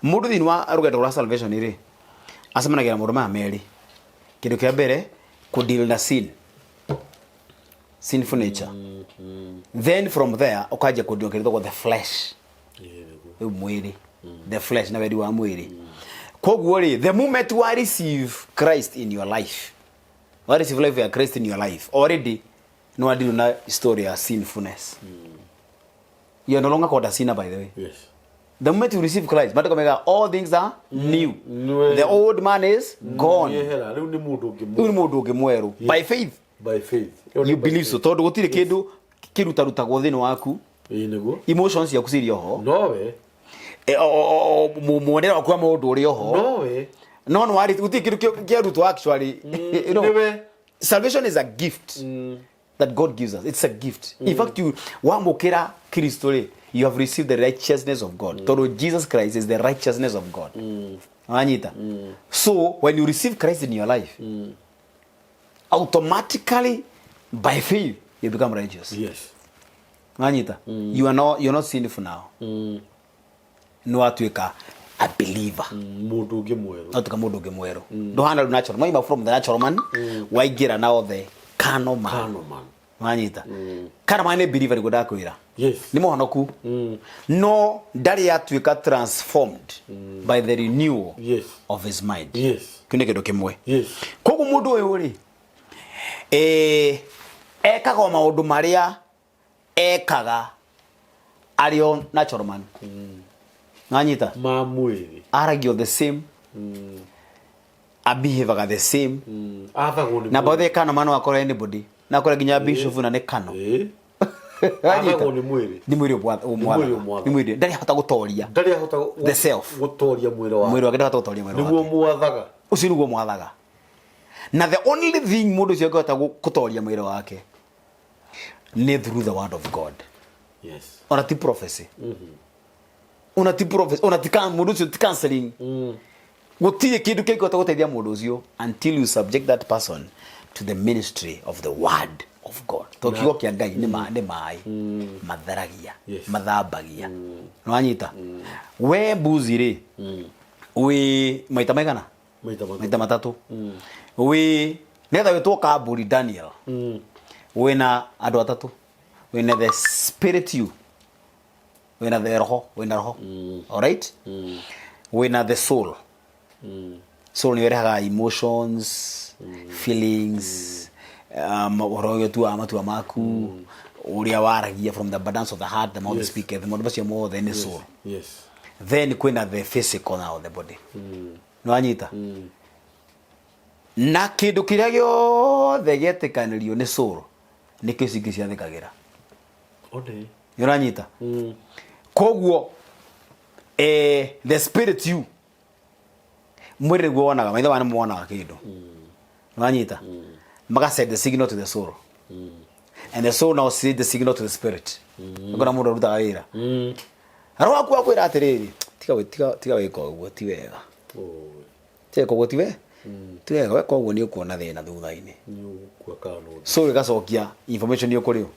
Mũndũ thĩinĩ wa rũgendo rwa salvation rĩ, acemanagia na maũndũ maya merĩ. Kĩndũ kĩa mbere, kũ deal na sin, sinful nature. Then from there ũkanjia kũ deal na kĩndũ gĩtagwo the flesh. Rĩu mwĩrĩ, the flesh na wendi wa mwĩrĩ. Koguo rĩ, the moment wa receive Christ in your life, wa receive life ya Christ in your life, already nĩ wa deal na story ya sinfulness. You are no longer called a sinner, by the way. The moment you receive Christ, maandĩko mega, all things are new.
Nĩ-
The old man is gone.
Nĩehera, rĩu nĩ mũndũ ũngĩ
Rĩu nĩ mũndũ ũngĩ mwerũ. By faith,
By faith. Ĩyo nĩ
you
by
believe so.
faith.
Tondũ gũtirĩ kĩndũ kĩrutarutagwo thĩinĩ waku.
Ĩĩ nĩguo.
Emotions ciaku cirĩ oho.
Nowe.
Muonere waku wa maũndũ ũrĩ oho.
Nowe.
No nĩ wari gũtirĩ kĩndũ kĩarutwo actually. You know,
Nĩwe.
salvation is a gift that God gives us. It's a gift. In fact, you wamũkĩra Kristo rĩ, you have received the righteousness of God. Tondũ Jesus Christ is the righteousness of God. Wanyita? So when you receive Christ in your life, automatically by faith you become righteous. Wanyita? You are not sinful now. Nĩ watuĩka a believer.
Mũndũ ũngĩ mwerũ.
Watuĩka mũndũ ũngĩ mwerũ. Ndũhana rĩu natural. Mwaima from the natural man, waingĩra now the carnal man.
Carnal man.
Wanyita? Carnal man nĩ believer, nĩguo ndakwĩra. Nĩ mũhonoku, no ndarĩ atuĩka transformed by the renewal of his mind. Kĩu nĩ kĩndũ kĩmwe. Koguo mũndũ ũyũ rĩ, ekaga o maũndũ marĩa ekaga arĩ o natural man. Wanyita?
Ma mwĩrĩ.
Aragia the same, abehavaga the same.
Athagwo nĩ
Na
mwĩrĩ.
bothe carnal man wakora anybody nakora nginya bishop na nĩ carnal. Wanyita?
Athagwo nĩ mwĩrĩ.
Nĩ mwĩrĩ
Nĩ mwĩrĩ
ũmwathaga.
ũmwathaga.
Nĩ mwĩrĩ, ndarĩ ahota gũtoria
Ndarĩ ahota
the self.
Gũtoria mwĩrĩ wake.
Mwĩrĩ wake ndahota gũtoria mwĩrĩ
Nĩguo
wake.
mwathaga.
Ũcio nĩguo mwathaga, na the only thing mũndũ ũcio angĩhota gũtoria mwĩrĩ wake nĩ through the word of God. Ona ti prophecy, ona ti prophecy, ona ti mũndũ ũcio ti counseling. Gũtirĩ kĩndũ kĩngĩhota gũteithia mũndũ ũcio until you subject that person to the ministry of the word of God, tondũ kiugo kĩa Ngai nĩ maĩ matheragia, mathambagia. Nĩwanyita? We mbuzi rĩ, wĩ maita maigana?
Maita matatũ.
Maita matatũ. Wĩ nĩgetha wĩtwo kamburi Daniel, wĩna andũ atatũ. Wĩna the spirit, you wĩna the roho, wĩna roho, alright? Wĩna the soul. Soul nĩ ĩrehaga emotions, feelings, ũhoro ũrĩa ũtuaga matua maku, ũrĩa waragia. From the abundance of the heart the mouth speaketh. Maũndũ macio mothe nĩ soul. Then kwĩna the physical now, the body. Nĩwanyita? Na kĩndũ kĩrĩa gĩothe gĩetĩkanĩrio nĩ soul nĩkĩo ici ingĩ ciathĩkagĩra.
One.
Nĩ ũranyita? Koguo the spirit, you mwĩrĩ nĩguo wonaga, maitho maya nĩmo monaga kĩndũ. Nĩwanyita? Maka send the signal to the soul, and the soul now send the signal to the spirit. Ũkona mũndũ arutaga wĩra, roho waku akwĩra atĩrĩrĩ, tiga wĩka ũguo, ti wega.
Oi.
Tiga ũguo, ti wega. Weka ũguo nĩ ũkuona thĩna thutha-inĩ.
Nĩ ũgũkua kana ũndũ.
Soul ĩgacokia information ĩyo kũrĩ ũ?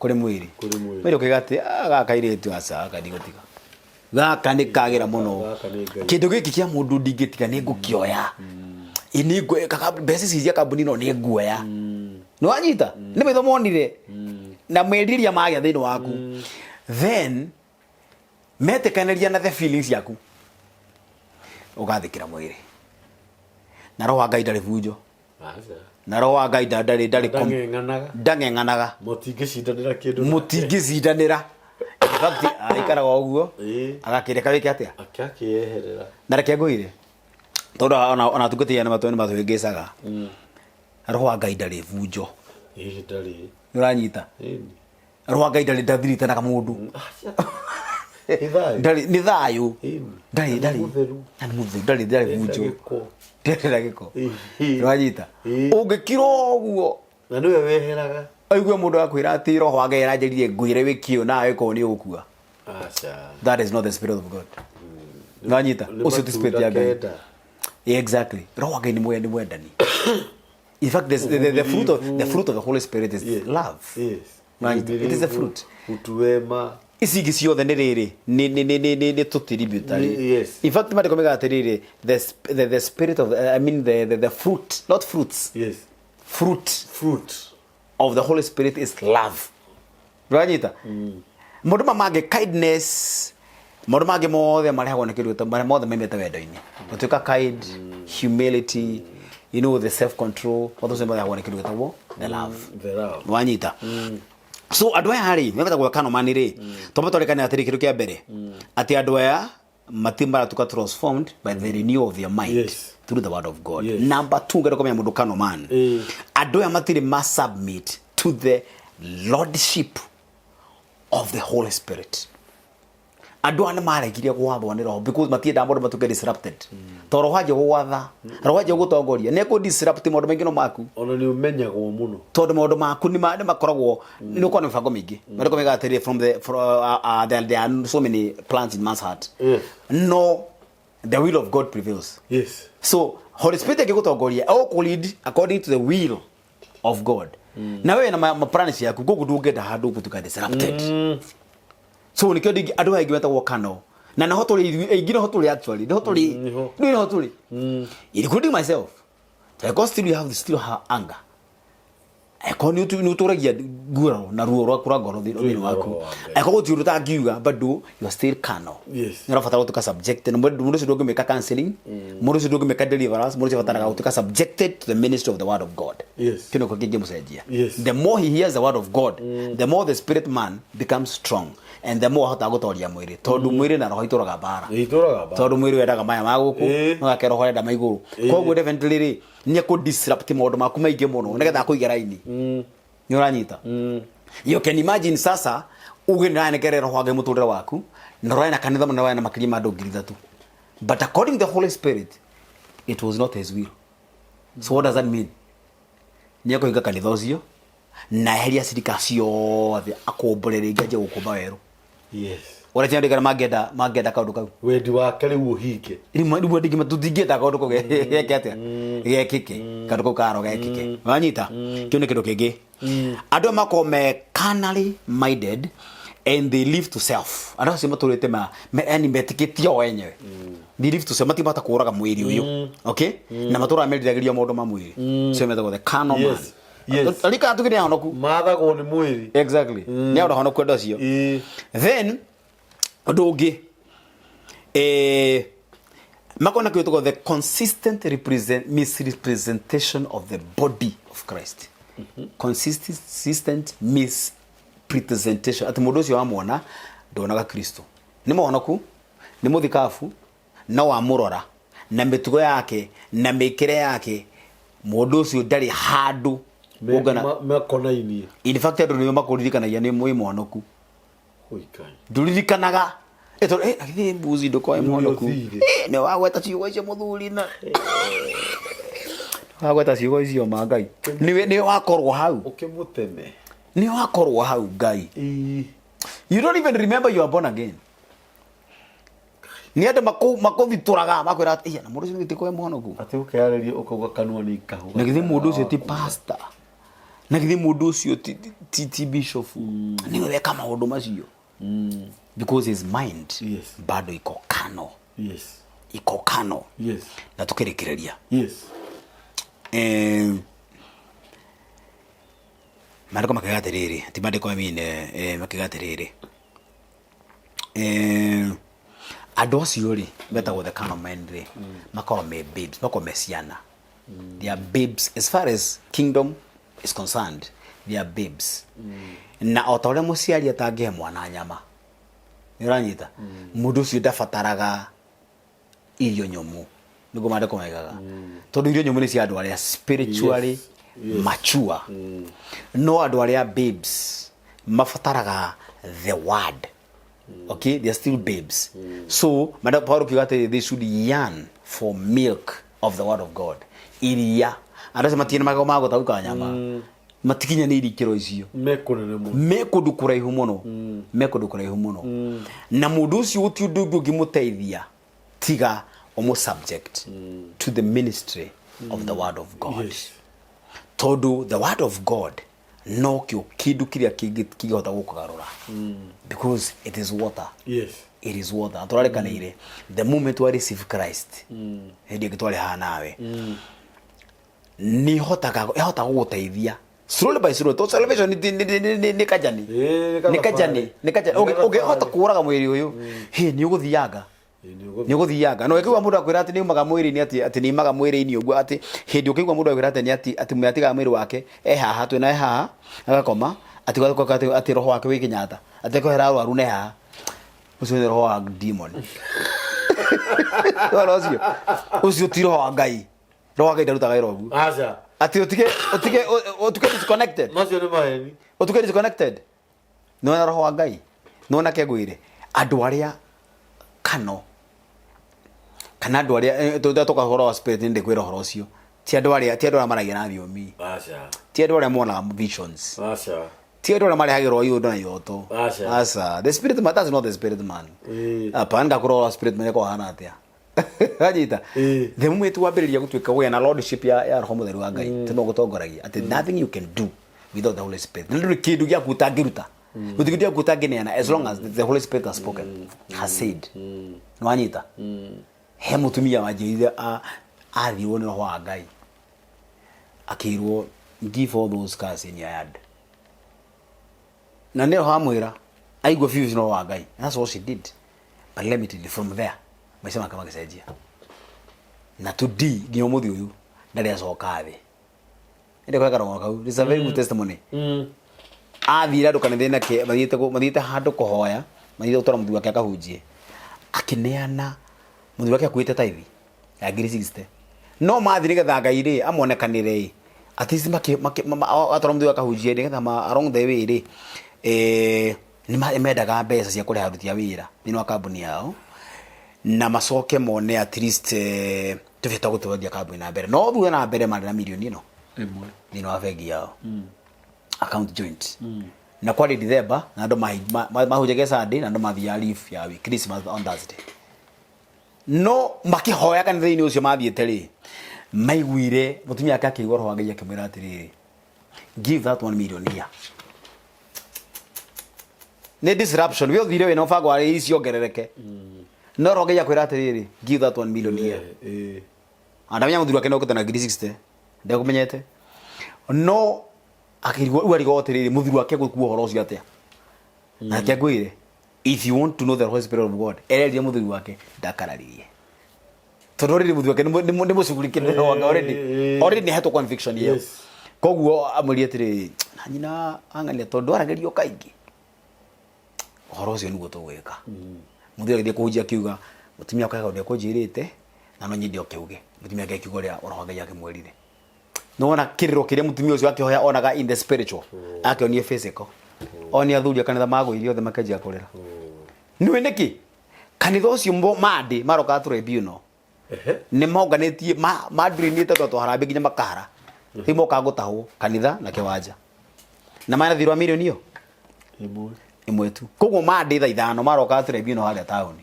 Kũrĩ mwĩrĩ.
Kũrĩ mwĩrĩ.
Mwĩrĩ ũkaiga atĩ, "Ah, gaka kairĩtu, aca, gaka ndigũtiga, gaka nĩ kagĩra mũno.
Gaka nĩ Ngai.
Kĩndũ gĩkĩ kĩa mũndũ ndingĩtiga, nĩ ngũkĩoya. Ĩ, mbeca ici cia kambuni ĩno nĩ nguoya." Nĩ wanyita? Nĩ maitho monire na merirĩria magĩa thĩinĩ waku, then metĩkanĩria na the feelings ciaku, ũgathĩkĩra mwĩrĩ. Na roho wa Ngai ndarĩ bunjo.
Aca.
Na roho wa Ngai ndarĩ
Ndang'eng'anaga.
Ndang'eng'anaga.
Mũtingĩcindanĩra kĩndũ.
Mũtingĩcindanĩra. In fact, aikaraga o ũguo, agakĩreka wĩke atĩa?
Akĩyeherera.
Na reke ngwĩre, tondũ ona atungatĩri aya nĩ matũhĩngĩcaga, roho wa Ngai ndarĩ bunjo.
Ĩĩ, ndarĩ.
Nĩ ũranyita?
Ĩni.
Roho wa Ngai ndarĩ, ndathiriitanaga mũndũ.
Aca. Nĩ thayũ.
Ndarĩ, nĩ thayũ.
Ĩni.
Ndarĩ.
Na nĩ
Ndarĩ
mũtheru.
Na nĩ mũtheru, ndarĩ bunjo.
Gĩko.
Ndarĩ na gĩko.
Ĩĩ.
Nĩwanyita? Ũngĩkira ũguo
Na nĩwe weheraga.
Aigue mũndũ akwĩra atĩ roho wa Ngai aranjĩrire ngwĩre wĩke ũũ, nawe korwo nĩ ũgũkua.
Aca.
That is not the spirit of God. Nĩwanyita?
Nĩ
Ũcio ti spirit ya
matunda
Ngai.
kenda.
Yeah, exactly. Roho wa Ngai nĩ mwendani. In fact, the fruit of the Holy Spirit is love. Nĩwanyita? It is a fruit.
Utu wema.
Ici ingĩ ciothe nĩ rĩrĩ, nĩ tũtributary.
Yes.
In fact, maandĩko maugaga atĩrĩrĩ, the spirit of, I mean, the fruit, not fruits, fruit
Fruit
of the Holy Spirit is love. Ndũranyita? Maũndũ ma mangĩ, kindness, maũndũ mangĩ mothe marehagwo nĩ kĩndũ marĩa mothe maimĩte wendo-inĩ. Gũtuĩka kind, humility, the self control, maũndũ macio marehagwo nĩ kĩndũ gĩtagwo the love.
The love.
Wanyita? So andũ aya rĩ, metagwo kanomani rĩ, twambe twarĩkane atĩrĩ, kĩndũ kĩa mbere, atĩ andũ aya mati maratuka transformed by the renewal of their mind through the word of God. Number two, ngenda kũmenya mũndũ kanoman, andũ aya matirĩ ma submit to the lordship of the Holy Spirit. Andũ aya nĩ maregire gwathwo nĩ roho because matiendaga maũndũ matuĩke disrupted, tondũ roho anjia gũgwatha, roho anjia gũgũtongoria, nĩ ekũ disrupt maũndũ maingĩ no maku.
Ona nĩ ũmenyagwo mũno.
Tondũ maũndũ maku nĩ makoragwo nĩ ũkoragwo na mĩbango mĩingĩ. Maandĩko maugaga atĩrĩ, from the from, there are so many plans in man's heart, no the will of God prevails. So Holy Spirit angĩgũtongoria, egũkũ according to the will of God, na wewe na ma plan ciaku koguo ndũngĩenda handũ gũtuĩka disrupted. So nĩkĩo andũ aingĩ metagwo kano na noho tũrĩ ithuĩ aingĩ, noho tũrĩ actually, noho tũrĩ.
Nĩho.
Nĩ noho tũrĩ, including myself, because still you have anger. Angĩkorwo nĩ ũtũragia nguraro na ruo rwaku rwa ngoro thĩinĩ waku,
Roho wa Ngai.
Angĩkorwo gũtirĩ ũndũ ũtangiuga, bado you are still carnal. Nĩ ũrabatara gũtuĩka subjected, na mũndũ ũcio ndũngĩmĩka counseling, mũndũ ũcio ndũngĩmĩka deliverance, mũndũ ũcio abataraga gũtuĩka subjected to the ministry of the word of God. Kĩu nĩkĩo kĩngĩmũcenjia. The more he hears the word of God, the more the spirit man becomes strong and the more ahotaga gũtoria mwĩrĩ, tondũ mwĩrĩ na roho itũraga mbara.
Itũraga mbara.
Tondũ mwĩrĩ wendaga maya ma gũkũ, no gake roho enda ma igũrũ. Koguo definitely rĩ, nĩ ekũ disrupt maũndũ maku maingĩ mũno nĩgetha akũige raini. Nĩ ũranyita? You can imagine, sasa uge nĩ ũranengere roho wa Ngai mũtũrĩre waku, na ũrarĩ na kanitha mũnene warĩ na makĩria ma andũ 3,000, but according to the Holy Spirit, it was not his will. So what does that mean? Nĩ ekũhinga kanitha ũcio na eheria cirika ciothe, akũmbũre rĩngĩ, anjie gũkũmba werũ. Ũrĩa ciana ndĩkana mangĩenda kaũndũ kau.
Wendi wake rĩu ũhinge.
Rĩu andũ aingĩ tũtingĩenda kaũndũ kau geke atĩa, gekĩke, kaũndũ kau karo gekĩke. Wanyita? Kĩu nĩ kĩndũ kĩngĩ. Andũ aya makoragwo me carnally minded and they live to self. Andũ acio matũrĩte yani metĩkĩtie o enyewe. They live to self, matingĩhota kũũraga mwĩrĩ ũyũ, okay? Na matũraga meriragĩria maũndũ ma mwĩrĩ. Cio metagwo the carnal man. Arika tuge nĩ ahonoku.
Mathagwo nĩ mwĩrĩ.
Exactly, nĩ andũ ahonoku andũ acio. Then ũndũ ũngĩ, makorwo na kĩndũ the consistent misrepresentation of the body of Christ. Consistent misrepresentation, atĩ mũndũ ũcio wamwona ndonaga Kristo. Nĩ mũhonoku, nĩ mũthikabu, no wamũrora na mĩtugo yake na mĩkĩre yake, mũndũ ũcio ndarĩ handũ ũngana.
Makonainie.
In fact, andũ nĩo makũririkanagia nĩ mwĩ mũhonoku.
Ũikai.
Ndũririkanaga. Tondũ agithĩ mbuzi ndũkoe mũhonoku.
Ũthire.
Nĩ wagweta ciugo icio, mũthuri, na wagweta ciugo icio ma Ngai, nĩwe wakorwo hau.
Ũkĩmũteme.
Nĩwe wakorwo hau, Ngai. You don't even remember you are born again. Nĩ andũ makũthitũraga, makwĩra atĩ, "Iya, na mũndũ ũcio gĩtĩ koe mũhonoku."
Atĩ ũkeyarĩria ũkauga kanua nĩ kahuga.
Na githĩ mũndũ ũcio ti pastor? Na githĩ mũndũ ũcio ti bishop? Nĩwe weka maũndũ macio, because his mind bado iko carnal. Iko carnal. Na tukĩrĩkĩrĩria, maandĩko makiuga atĩrĩrĩ, ti maandĩko, I mean, makiuga atĩrĩrĩ, andũ acio rĩ metagwo the carnal men rĩ, makoragwo me babes, makoragwo me ciana. They are babes as far as kingdom is concerned. They are babes. Na o ta ũrĩa mũciari atangĩhe mwana nyama, nĩ ũranyita, mũndũ ũcio ndabataraga irio nyũmũ, nĩguo maandĩko maigaga, tondũ irio nyũmũ nĩ cia andũ arĩa spiritually mature. No andũ arĩa babes mabataraga the word, okay? They are still babes. So madam Paulo kiuga atĩ they should yearn for milk of the word of God. Iria, andũ acio matirĩ na magego ma gũtaũka nyama, matikinyanĩirie ikĩro icio.
Me kũnene mũno.
Me kũndũ kũraihu mũno, me kũndũ kũraihu mũno. Na mũndũ ũcio gũtirĩ ũndũ ũngĩ ũngĩmũteithia tiga ũmũ subject to the ministry of the word of God, tondũ the word of God Nokĩo kĩndũ kĩrĩa kĩngĩhota gũkũgarũra, because it is water. It is water. Tũrarekanĩire the moment wa receive Christ, hĩndĩ ĩngĩ twarĩ haha nawe, nĩ hotaga ĩhotaga gũgũteithia slowly by slowly, to salvation nĩ kajani.
Ĩĩ, nĩ
nĩ kajani, nĩ kajani.
Nĩ
Ũngĩhota
gathabarĩ.
kũraga mwĩrĩ ũyũ, hĩ, nĩ ũgũthianga.
Ĩĩ, nĩ ũgũthiĩ.
Nĩ ũgũthianga. No ĩkĩigua mũndũ akwĩra atĩ nĩ umaga mwĩrĩ-inĩ, atĩ nĩ imaga mwĩrĩ-inĩ ũguo, atĩ hĩndĩ ũkĩigua mũndũ akwĩra atĩ nĩ atĩ atĩ atigaga mwĩrĩ wake e haha, twĩna e haha agakoma, atĩ roho wake wĩ Kenyatta, atĩ akohera arwaru ne haha, ũcio nĩ roho wa demon. Wona ũcio ti roho wa Ngai. Roho wa Ngai ndarutaga wĩra ũguo.
Aca.
Atĩ ũtige disconnected.
Macio nĩ maheni.
Ũtuke disconnected. Nĩwona roho wa Ngai, nĩwona kengwĩre andũ arĩa kano kana andũ arĩa tũka ũhoro wa spirit, nĩ ndĩkwĩra ũhoro ũcio, ti andũ arĩa maragia na thiomi.
Aca.
Ti andũ arĩa monaga visions.
Aca.
Ti andũ arĩa marehagĩrwo iũndũ na iroto.
Aca.
Aca, the spirit man, that's not the spirit man. Hapana, ngakũrora ũhoro wa spirit man ĩkorwo hana atĩa, anyita. The moment wambĩrĩria gũtuĩka kũgĩa na lordship ya roho mũtheru wa Ngai, tondũ gũtongoragia atĩ nothing you can do without the Holy Spirit. Na ndũrĩ kĩndũ gĩaku ũtangĩruta, gũtirĩ kĩndũ gĩaku ũtangĩneana as long as the Holy Spirit has spoken, has said. Nĩwanyita? He mũtumia wanjĩrire athirwo nĩ roho wa Ngai, akĩrwo, "Give all those cars in your yard." Na nĩ roho amwĩra, aigua biũ nĩ roho wa Ngai. That's what she did. But let me tell you, from there maica make magĩcenjia, na to d nginya ũmũthĩ ũyũ ndarĩ acoka thĩ. Ĩndĩ kwa karũgano kau, it's a very good testimony. Athire andũ kanitha-inĩ mathiĩte handũ kũhoya, mathiĩte gũtwara mũthuri wake akahunjie, akĩneana mũthuri wake akuĩte taithi ya ngiri 60, no mathi nĩgetha Ngai rĩ amonekanĩre ĩ, at least atwara mũthuri wake akahunjie, nĩgetha along the way rĩ, nĩ mendaga mbeca cia kũrĩha aruti a wĩra thĩinĩ wa kambuni yao, na macoke mone at least tũbia twa gũtwarithia kambuni na mbere. No thutha na mbere marĩ na mirioni ĩno
ĩmwe
thĩinĩ wa bengi yao, account joint. Na kwarĩ December, na andũ mahunjagia Sunday, na andũ mathiaga leave ya week, Christmas on Thursday. No makĩhoya kanitha-inĩ ũcio mathiĩte rĩ, maiguire mũtumia wake akĩigua roho wa Ngai akĩmwĩra atĩrĩrĩ, "Give that 1 million here." Nĩ disruption. We ũthire wĩna mũbango wa ici ciongerereke, no roho Ngai akwĩra atĩrĩrĩ, "Give that 1 million here." Andamenya mũthuri wake nĩokĩte na ngiri 60, ndekũmenyete, no akĩrigwo rĩu, arigwo atĩrĩrĩ, mũthuri wake gũkua ũhoro ũcio atĩa? Nake ngwĩre, if you want to know the Holy Spirit of God, ererire mũthuri wake ndakararirie, tondũ already mũthuri wake nĩ mũcugurike nĩ roho wake already. Already nĩ ahetwo conviction ĩyo. Koguo amwĩrire atĩrĩrĩ, na nyina ang'ania, tondũ aragĩrio kaingĩ ũhoro ũcio, nĩguo tũgwĩka. Mũthuri agĩthiĩ kũhunjia, akiuga, "Mũtumia wakwa ũrĩa kũnjĩrĩte, na no nyende oke uge." Mũtumia wake akiuga ũrĩa roho wa Ngai akĩmwĩrire. Nĩwona kĩrĩro kĩrĩa mũtumia ũcio akĩhoya onaga in the spiritual, akĩonie physical, onia athuri a kanitha magũirie othe makĩanjia kũrĩra. Nĩũĩ nĩkĩ? Kanitha ũcio mandĩ marokaga tribunal. Nĩ monganĩtie mandurinĩte tondũ harambĩ nginya makahara, rĩu mokaga gũtahwo kanitha na kĩwanja, na manathirwa mirioni ĩyo
ĩmwe.
Ĩmwe tu. Koguo mandĩ thaa 5 marokaga tribunal harĩa taũni,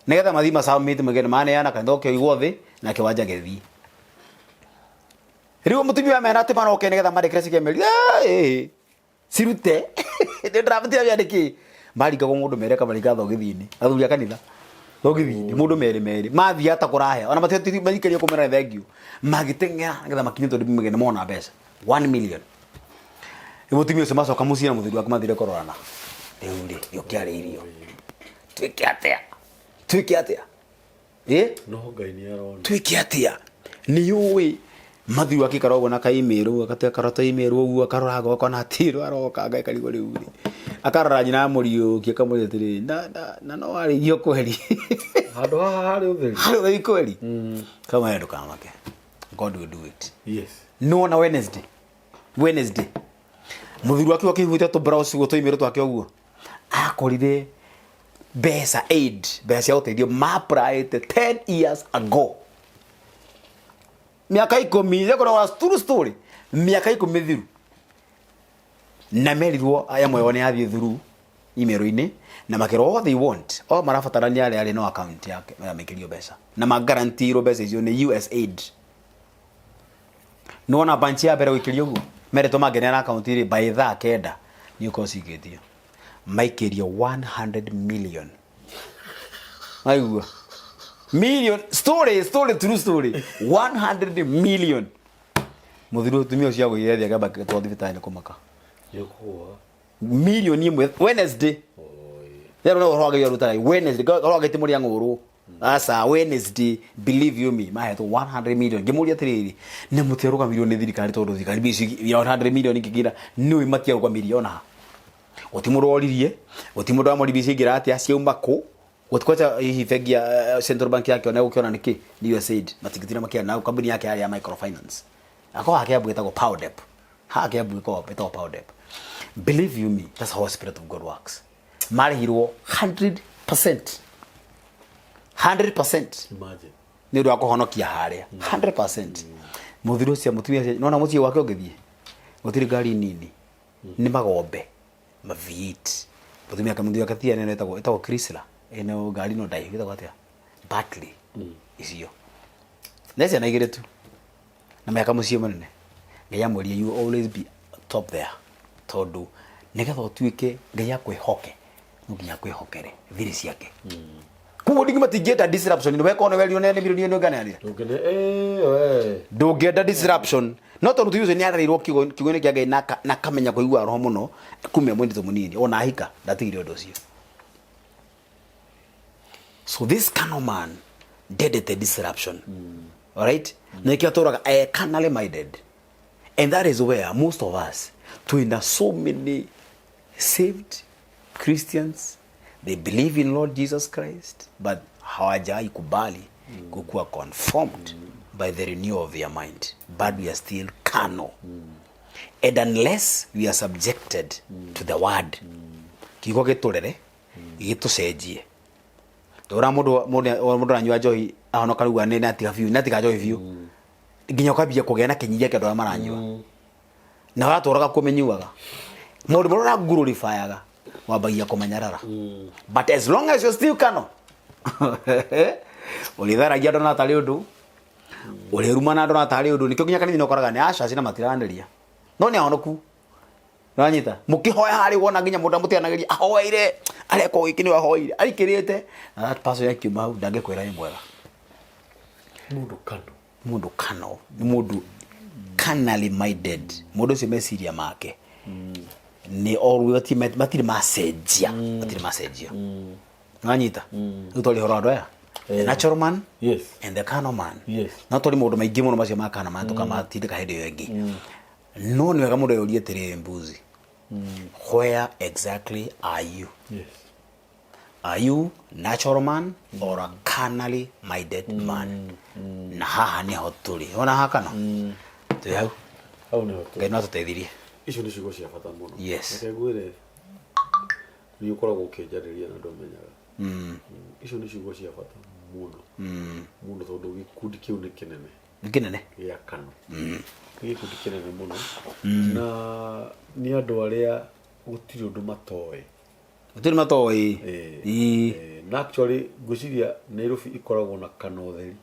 nĩgetha mathiĩ macamĩte magende maneana kanitha ũkĩoigwo thĩ na kĩwanja gĩthiĩ. Rĩu mũtumia amera atĩ maroke nĩgetha marĩkĩre cikemeri cirute nĩ ndĩrabatira wĩa nĩkĩ maringagwo mũndũ mere kamaringa thogithi-inĩ, athuri a kanitha thogithi-inĩ, mũndũ merĩ merĩ mathiĩ ata kũrahe ona mathikĩrie kũmera thank you, magĩteng'era nĩgetha makinye, tondũ megende mona mbeca 1 million. Rĩu mũtumia ũcio macoka mũciĩ na mũthuri wake mathire kũrorana, rĩu rĩ gĩũkĩarĩ irio, twĩke atĩa, twĩke atĩa, ĩ?
No Ngai nĩ arona.
Twĩke atĩa? Nĩ ũĩ mathiu akĩikara ũguo na kaimĩrũ agatua karota imĩrũ ũguo, akarora agokona atirwo aroka Ngai karigwo. Rĩu rĩ akarora nyina amũriũkia, akamũria atĩrĩrĩ, na no warĩithio kweri?
Handũ haha harĩ ũtheri.
Harĩ ũtheri kweri. Kama ndũkamake, God will do it. Nĩwona Wednesday mũthuri wake akĩhutia tũ browse guo tũimĩrũ twake ũguo, akorire mbeca, aid, mbeca cia ũteithio mapraĩte 10 years ago, mĩaka 10 ĩkoragwo true story, mĩaka 10 thiru, na merirwo amwe ao nĩ yathiĩ through email-inĩ, na makĩrwo all they want, o marabatarania arĩa arĩ no account yake yamĩkĩrio mbeca, na magarantirwo mbeca icio nĩ USAID. Nĩwona banchi ya mbere gũikĩrio ũguo Meretwo mangĩneana akaunti rĩ, by thaa 9 nĩ ũkorwo cikĩtio. Maikĩrio 100 million. Waigua? Million, story, story, true story. 100 million. Mũthuri mũtumia ũcio agũire thĩ akĩamba gĩtwo thibitarĩ nĩ kũmaka.
Nĩũkũgũa.
Milioni 1 Wednesday. Rero no ũhoro wa rutaga Wednesday, ũhoro wa Ngai mũrĩa ng'ũrũ. Aca Wednesday, believe you me, mahetwo 100 million. Ngĩmũria atĩrĩrĩ, na mũtiarũgamirio nĩ thirikari tondũ thirikari mbia ici ya 100 million ingĩkĩra nĩũĩ matiarũgamirie ona ha. Gũti mũndũ woririe, gũti mũndũ wamoririe ciaingĩra atĩa, ciauma kũ. Gũti kwacha hihi bengi ya Central Bank yake ona gũkĩona nĩkĩ nĩ USAID matingĩtinda makĩaria na kambuni yake yarĩ ya microfinance. Akorwo hake Kiambu ĩtagwo Powdep. Haha Kiambu ĩtagwo Powdep. Believe you me, that's how the spirit of God works. Marĩhirwo 100%. 100%.
Imagine.
Nĩ ũndũ wa kũhonokia harĩa. 100%. Mũthuri ũcio mũtumia ũcio nona mũciĩ gwake ũngĩthiĩ. Gũtirĩ ngari nini. Nĩ magombe. Ma V8. Mũtumia wake mũthuri wake tia nene ĩtagwo Chrysler. Ĩno ngari no ndaihu ĩtagwo atĩa? Bentley. Icio. Nĩ ciana igĩrĩ tu. Na mĩaka mũciĩ mũnene. Ngai amwĩrire you will always be top there. Tondũ nĩgetha ũtuĩke Ngai akwĩhoke no nginya akwĩhokere thiri ciake. Koguo ndingi matingĩenda disruption nĩ weka ona werirwo nĩ milioni ĩno ĩnganeanire.
Ndũngĩne eh we.
Ndũngĩenda disruption no tondũ tuge ũcio nĩ arereirwo kiugo-inĩ kĩa Ngai na akamenya kũigua roho mũno kumia mũirĩtu mũnini ona ahika ndatigire ũndũ ũcio. So this carnal man ndendete disruption. Alright? Na nĩkĩo atũraga e carnally minded. And that is where most of us twina so many saved Christians, they believe in Lord Jesus Christ, but hawajawahi kubali kukuwa conformed by the renewal of their mind. But we are still carnal. And unless we are subjected to the word, kiugo gĩtũrere, gĩtũcenjie. Ndũra mũndũ aranyua njohi ahonoka rĩu nĩ natiga biũ, natiga njohi biũ. Nginya ũkambia kũgĩa na kĩnyihia kĩa andũ arĩa maranyua. Na watũraga kũmĩnyuaga. Maũndũ marĩa ũrangurũribyaga wambagia kũmanyarara. But as long as you're still carnal, ũrĩtharagia andũ na tarĩ ũndũ, ũrĩrumana andũ na tarĩ ũndũ, nĩkĩo nginya kanitha-inĩ ũkoraga nĩ acaci na matiranĩria. No nĩ ahonoku. Nĩwanyita? Mũkĩhoya harĩ wona nginya mũndũ amũteanagĩria ahoeire, areka o gĩkĩ nĩwe ahoeire, aikĩrĩte. Na that person akiuma hau ndangĩkwĩra nĩ mwega.
Mũndũ kano.
Mũndũ kano. Nĩ mũndũ carnally minded. Mũndũ ũcio meciria make nĩ always matirĩ macenjia. Matirĩ macenjia. Nĩwanyita? Rĩu twaria ũhoro wa andũ aya. The natural man
Yes.
and the carnal man.
Yes.
No twarĩ maũndũ maingĩ mũno macio ma carnal man tũkamatindĩka hĩndĩ ĩyo ĩngĩ. No nĩ wega mũndũ eyũrie atĩrĩrĩ mbuzi. Where exactly are you?
Yes.
Are you natural man or a carnally minded man? Na haha nĩho tũrĩ. Wona haha kana? Tũrĩ hau.
Hau nĩho tũrĩ.
Ngai no atũteithirie.
Icio nĩ ciugo cia bata mũno.
Yes.
Reke ngwĩre nĩ ũkoragwo ũkĩnjarĩria na ndũmenyaga. Icio nĩ ciugo cia bata mũno. Mũno tondũ gĩkundi kĩu nĩ kĩnene.
Nĩ kĩnene.
Gĩa kano. Nĩ gĩkundi kĩnene mũno. Na nĩ andũ arĩa gũtirĩ ũndũ matoĩ.
Gũtirĩ matoĩ. Ĩĩ.
Na actually ngwĩciria Nairobi ĩkoragwo na kano theri.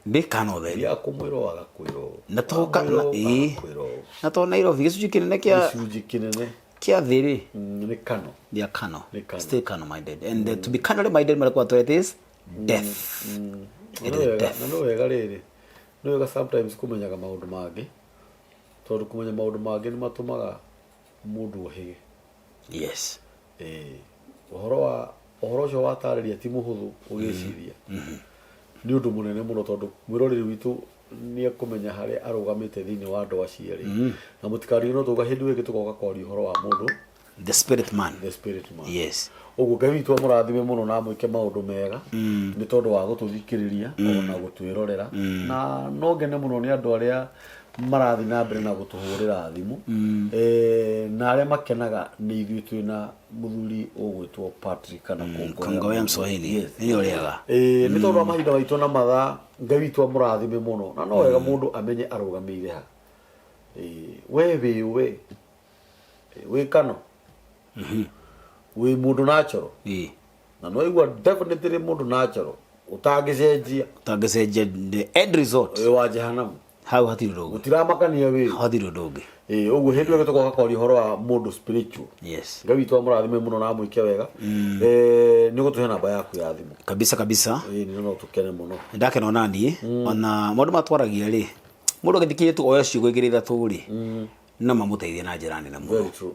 Nĩ kano theri.
Ya kũmwĩrwo agakwĩrwo.
Na to ka-
Wamwĩrwo,
ĩĩ.
agakwĩrwo.
Na to Nairobi gĩcunjĩ kĩnene kĩa
Gĩcunjĩ kĩnene.
kĩa thĩ rĩ.
Nĩ kano.
They are carnal.
Nĩ carnal.
Still carnal minded. And to be carnally minded marĩkwa it is death. It
Na
is
nĩ wega-
death.
na nĩ wega rĩrĩ nĩ wega sometimes kũmenyaga maũndũ mangĩ tondũ kũmenya maũndũ mangĩ nĩ matũmaga mũndũ ohĩge.
Yes.
Ĩĩ. Ũhoro wa ũhoro ũcio watarĩria ti mũhũthũ ũgĩciria. Nĩ ũndũ mũnene mũno tondũ mwĩroreri witũ nĩ ekũmenya harĩa arũgamĩte thĩinĩ wa andũ acio erĩ. Na mũtikarigwo no tũga hĩndĩ ĩyo ĩngĩ tũgoka kwaria ũhoro wa mũndũ
The spirit man.
the spirit man.
Yes.
Ũguo Ngai witũ amũrathime mũno na amwĩke maũndũ mega nĩ tondũ wa gũtũthikĩrĩria ona gũtwĩrorera. Na no ngene mũno nĩ andũ arĩa marathiĩ na mbere na gũtũhũrĩra thimũ na arĩa makenaga nĩ ithuĩ twĩna mũthuri ũgwĩtwo Patrick kana
Kongoya Mswahili.
Yes.
Nĩ ũrĩaga.
Nĩ tondũ wa mahinda maitũ na mathaa Ngai witũ amũrathime mũno na no wega mũndũ amenye arũgamĩire ha. We wĩ we wĩ kano wĩ mũndũ natural na no igua definitely mũndũ natural ũtangĩcenjia
Ũtangĩcenjia the end result.
Wĩ wa jehanamu.
Hau hatirĩ ũndũ ũngĩ.
Gũtiramakania wĩ.
Hau hatirĩ ũndũ ũngĩ.
Ĩĩ, ũguo hĩndĩ ĩrĩa tũgoka kwaria ũhoro wa mũndũ spiritual. Ngai witũ amũrathime mũno na amwĩke wega. Nĩ ũgũtũhe namba yaku ya thimũ.
Kabisa kabisa.
Ĩĩ, nĩ no tũkene mũno.
Ndakena ona niĩ. Ona maũndũ matwaragia rĩ, mũndũ agĩthikĩrĩria tu oya ciugo igĩrĩ ithatũ rĩ, no mamũteithie na njĩra nene mũno.
Very true.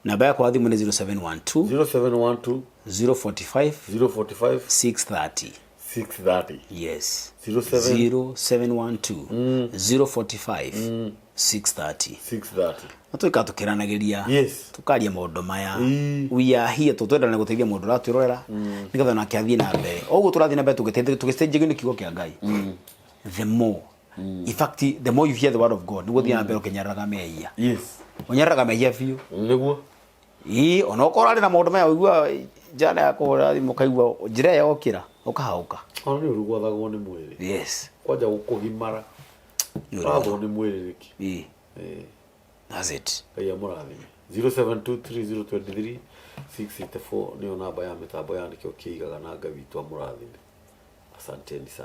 Namba yakwa ya thimũ nĩ 0712
0712
045
045
630.
630.
Yes.
07
0712 045 630.
630.
Na tũikara tũkĩranagĩria, tũkaria maũndũ maya. We are here tũtwendana gũteithia mũndũ ũratwĩrorera nĩgetha onake athiĩ na mbere. O ũguo tũrathiĩ na mbere tũgĩcenjagio nĩ kiugo kĩa Ngai, the more, in fact, the more you hear the word of God, nĩguo ũthiĩ na mbere ũkĩnyararaga mehia. Ũnyararaga mehia biũ.
Nĩguo.
Ĩĩ, ona okorwo arĩ na maũndũ maya ũigua njana ya kũhũra thimũ, ũkaigua njĩra ĩyo yokĩra ũkahaũka.
Ona nĩ ũru gwathagwo nĩ mwĩrĩ. Kwanja gũkũgimara.
Nĩ ũru.
Wathwo nĩ mwĩrĩ nĩkĩ?
Ĩĩ.
Ĩĩ.
That's it.
Ngai amũrathime. 0723023684 nĩyo namba ya mĩtambo ya nĩkĩo kĩigaga, na Ngai witũ amũrathime. Asanteni sana.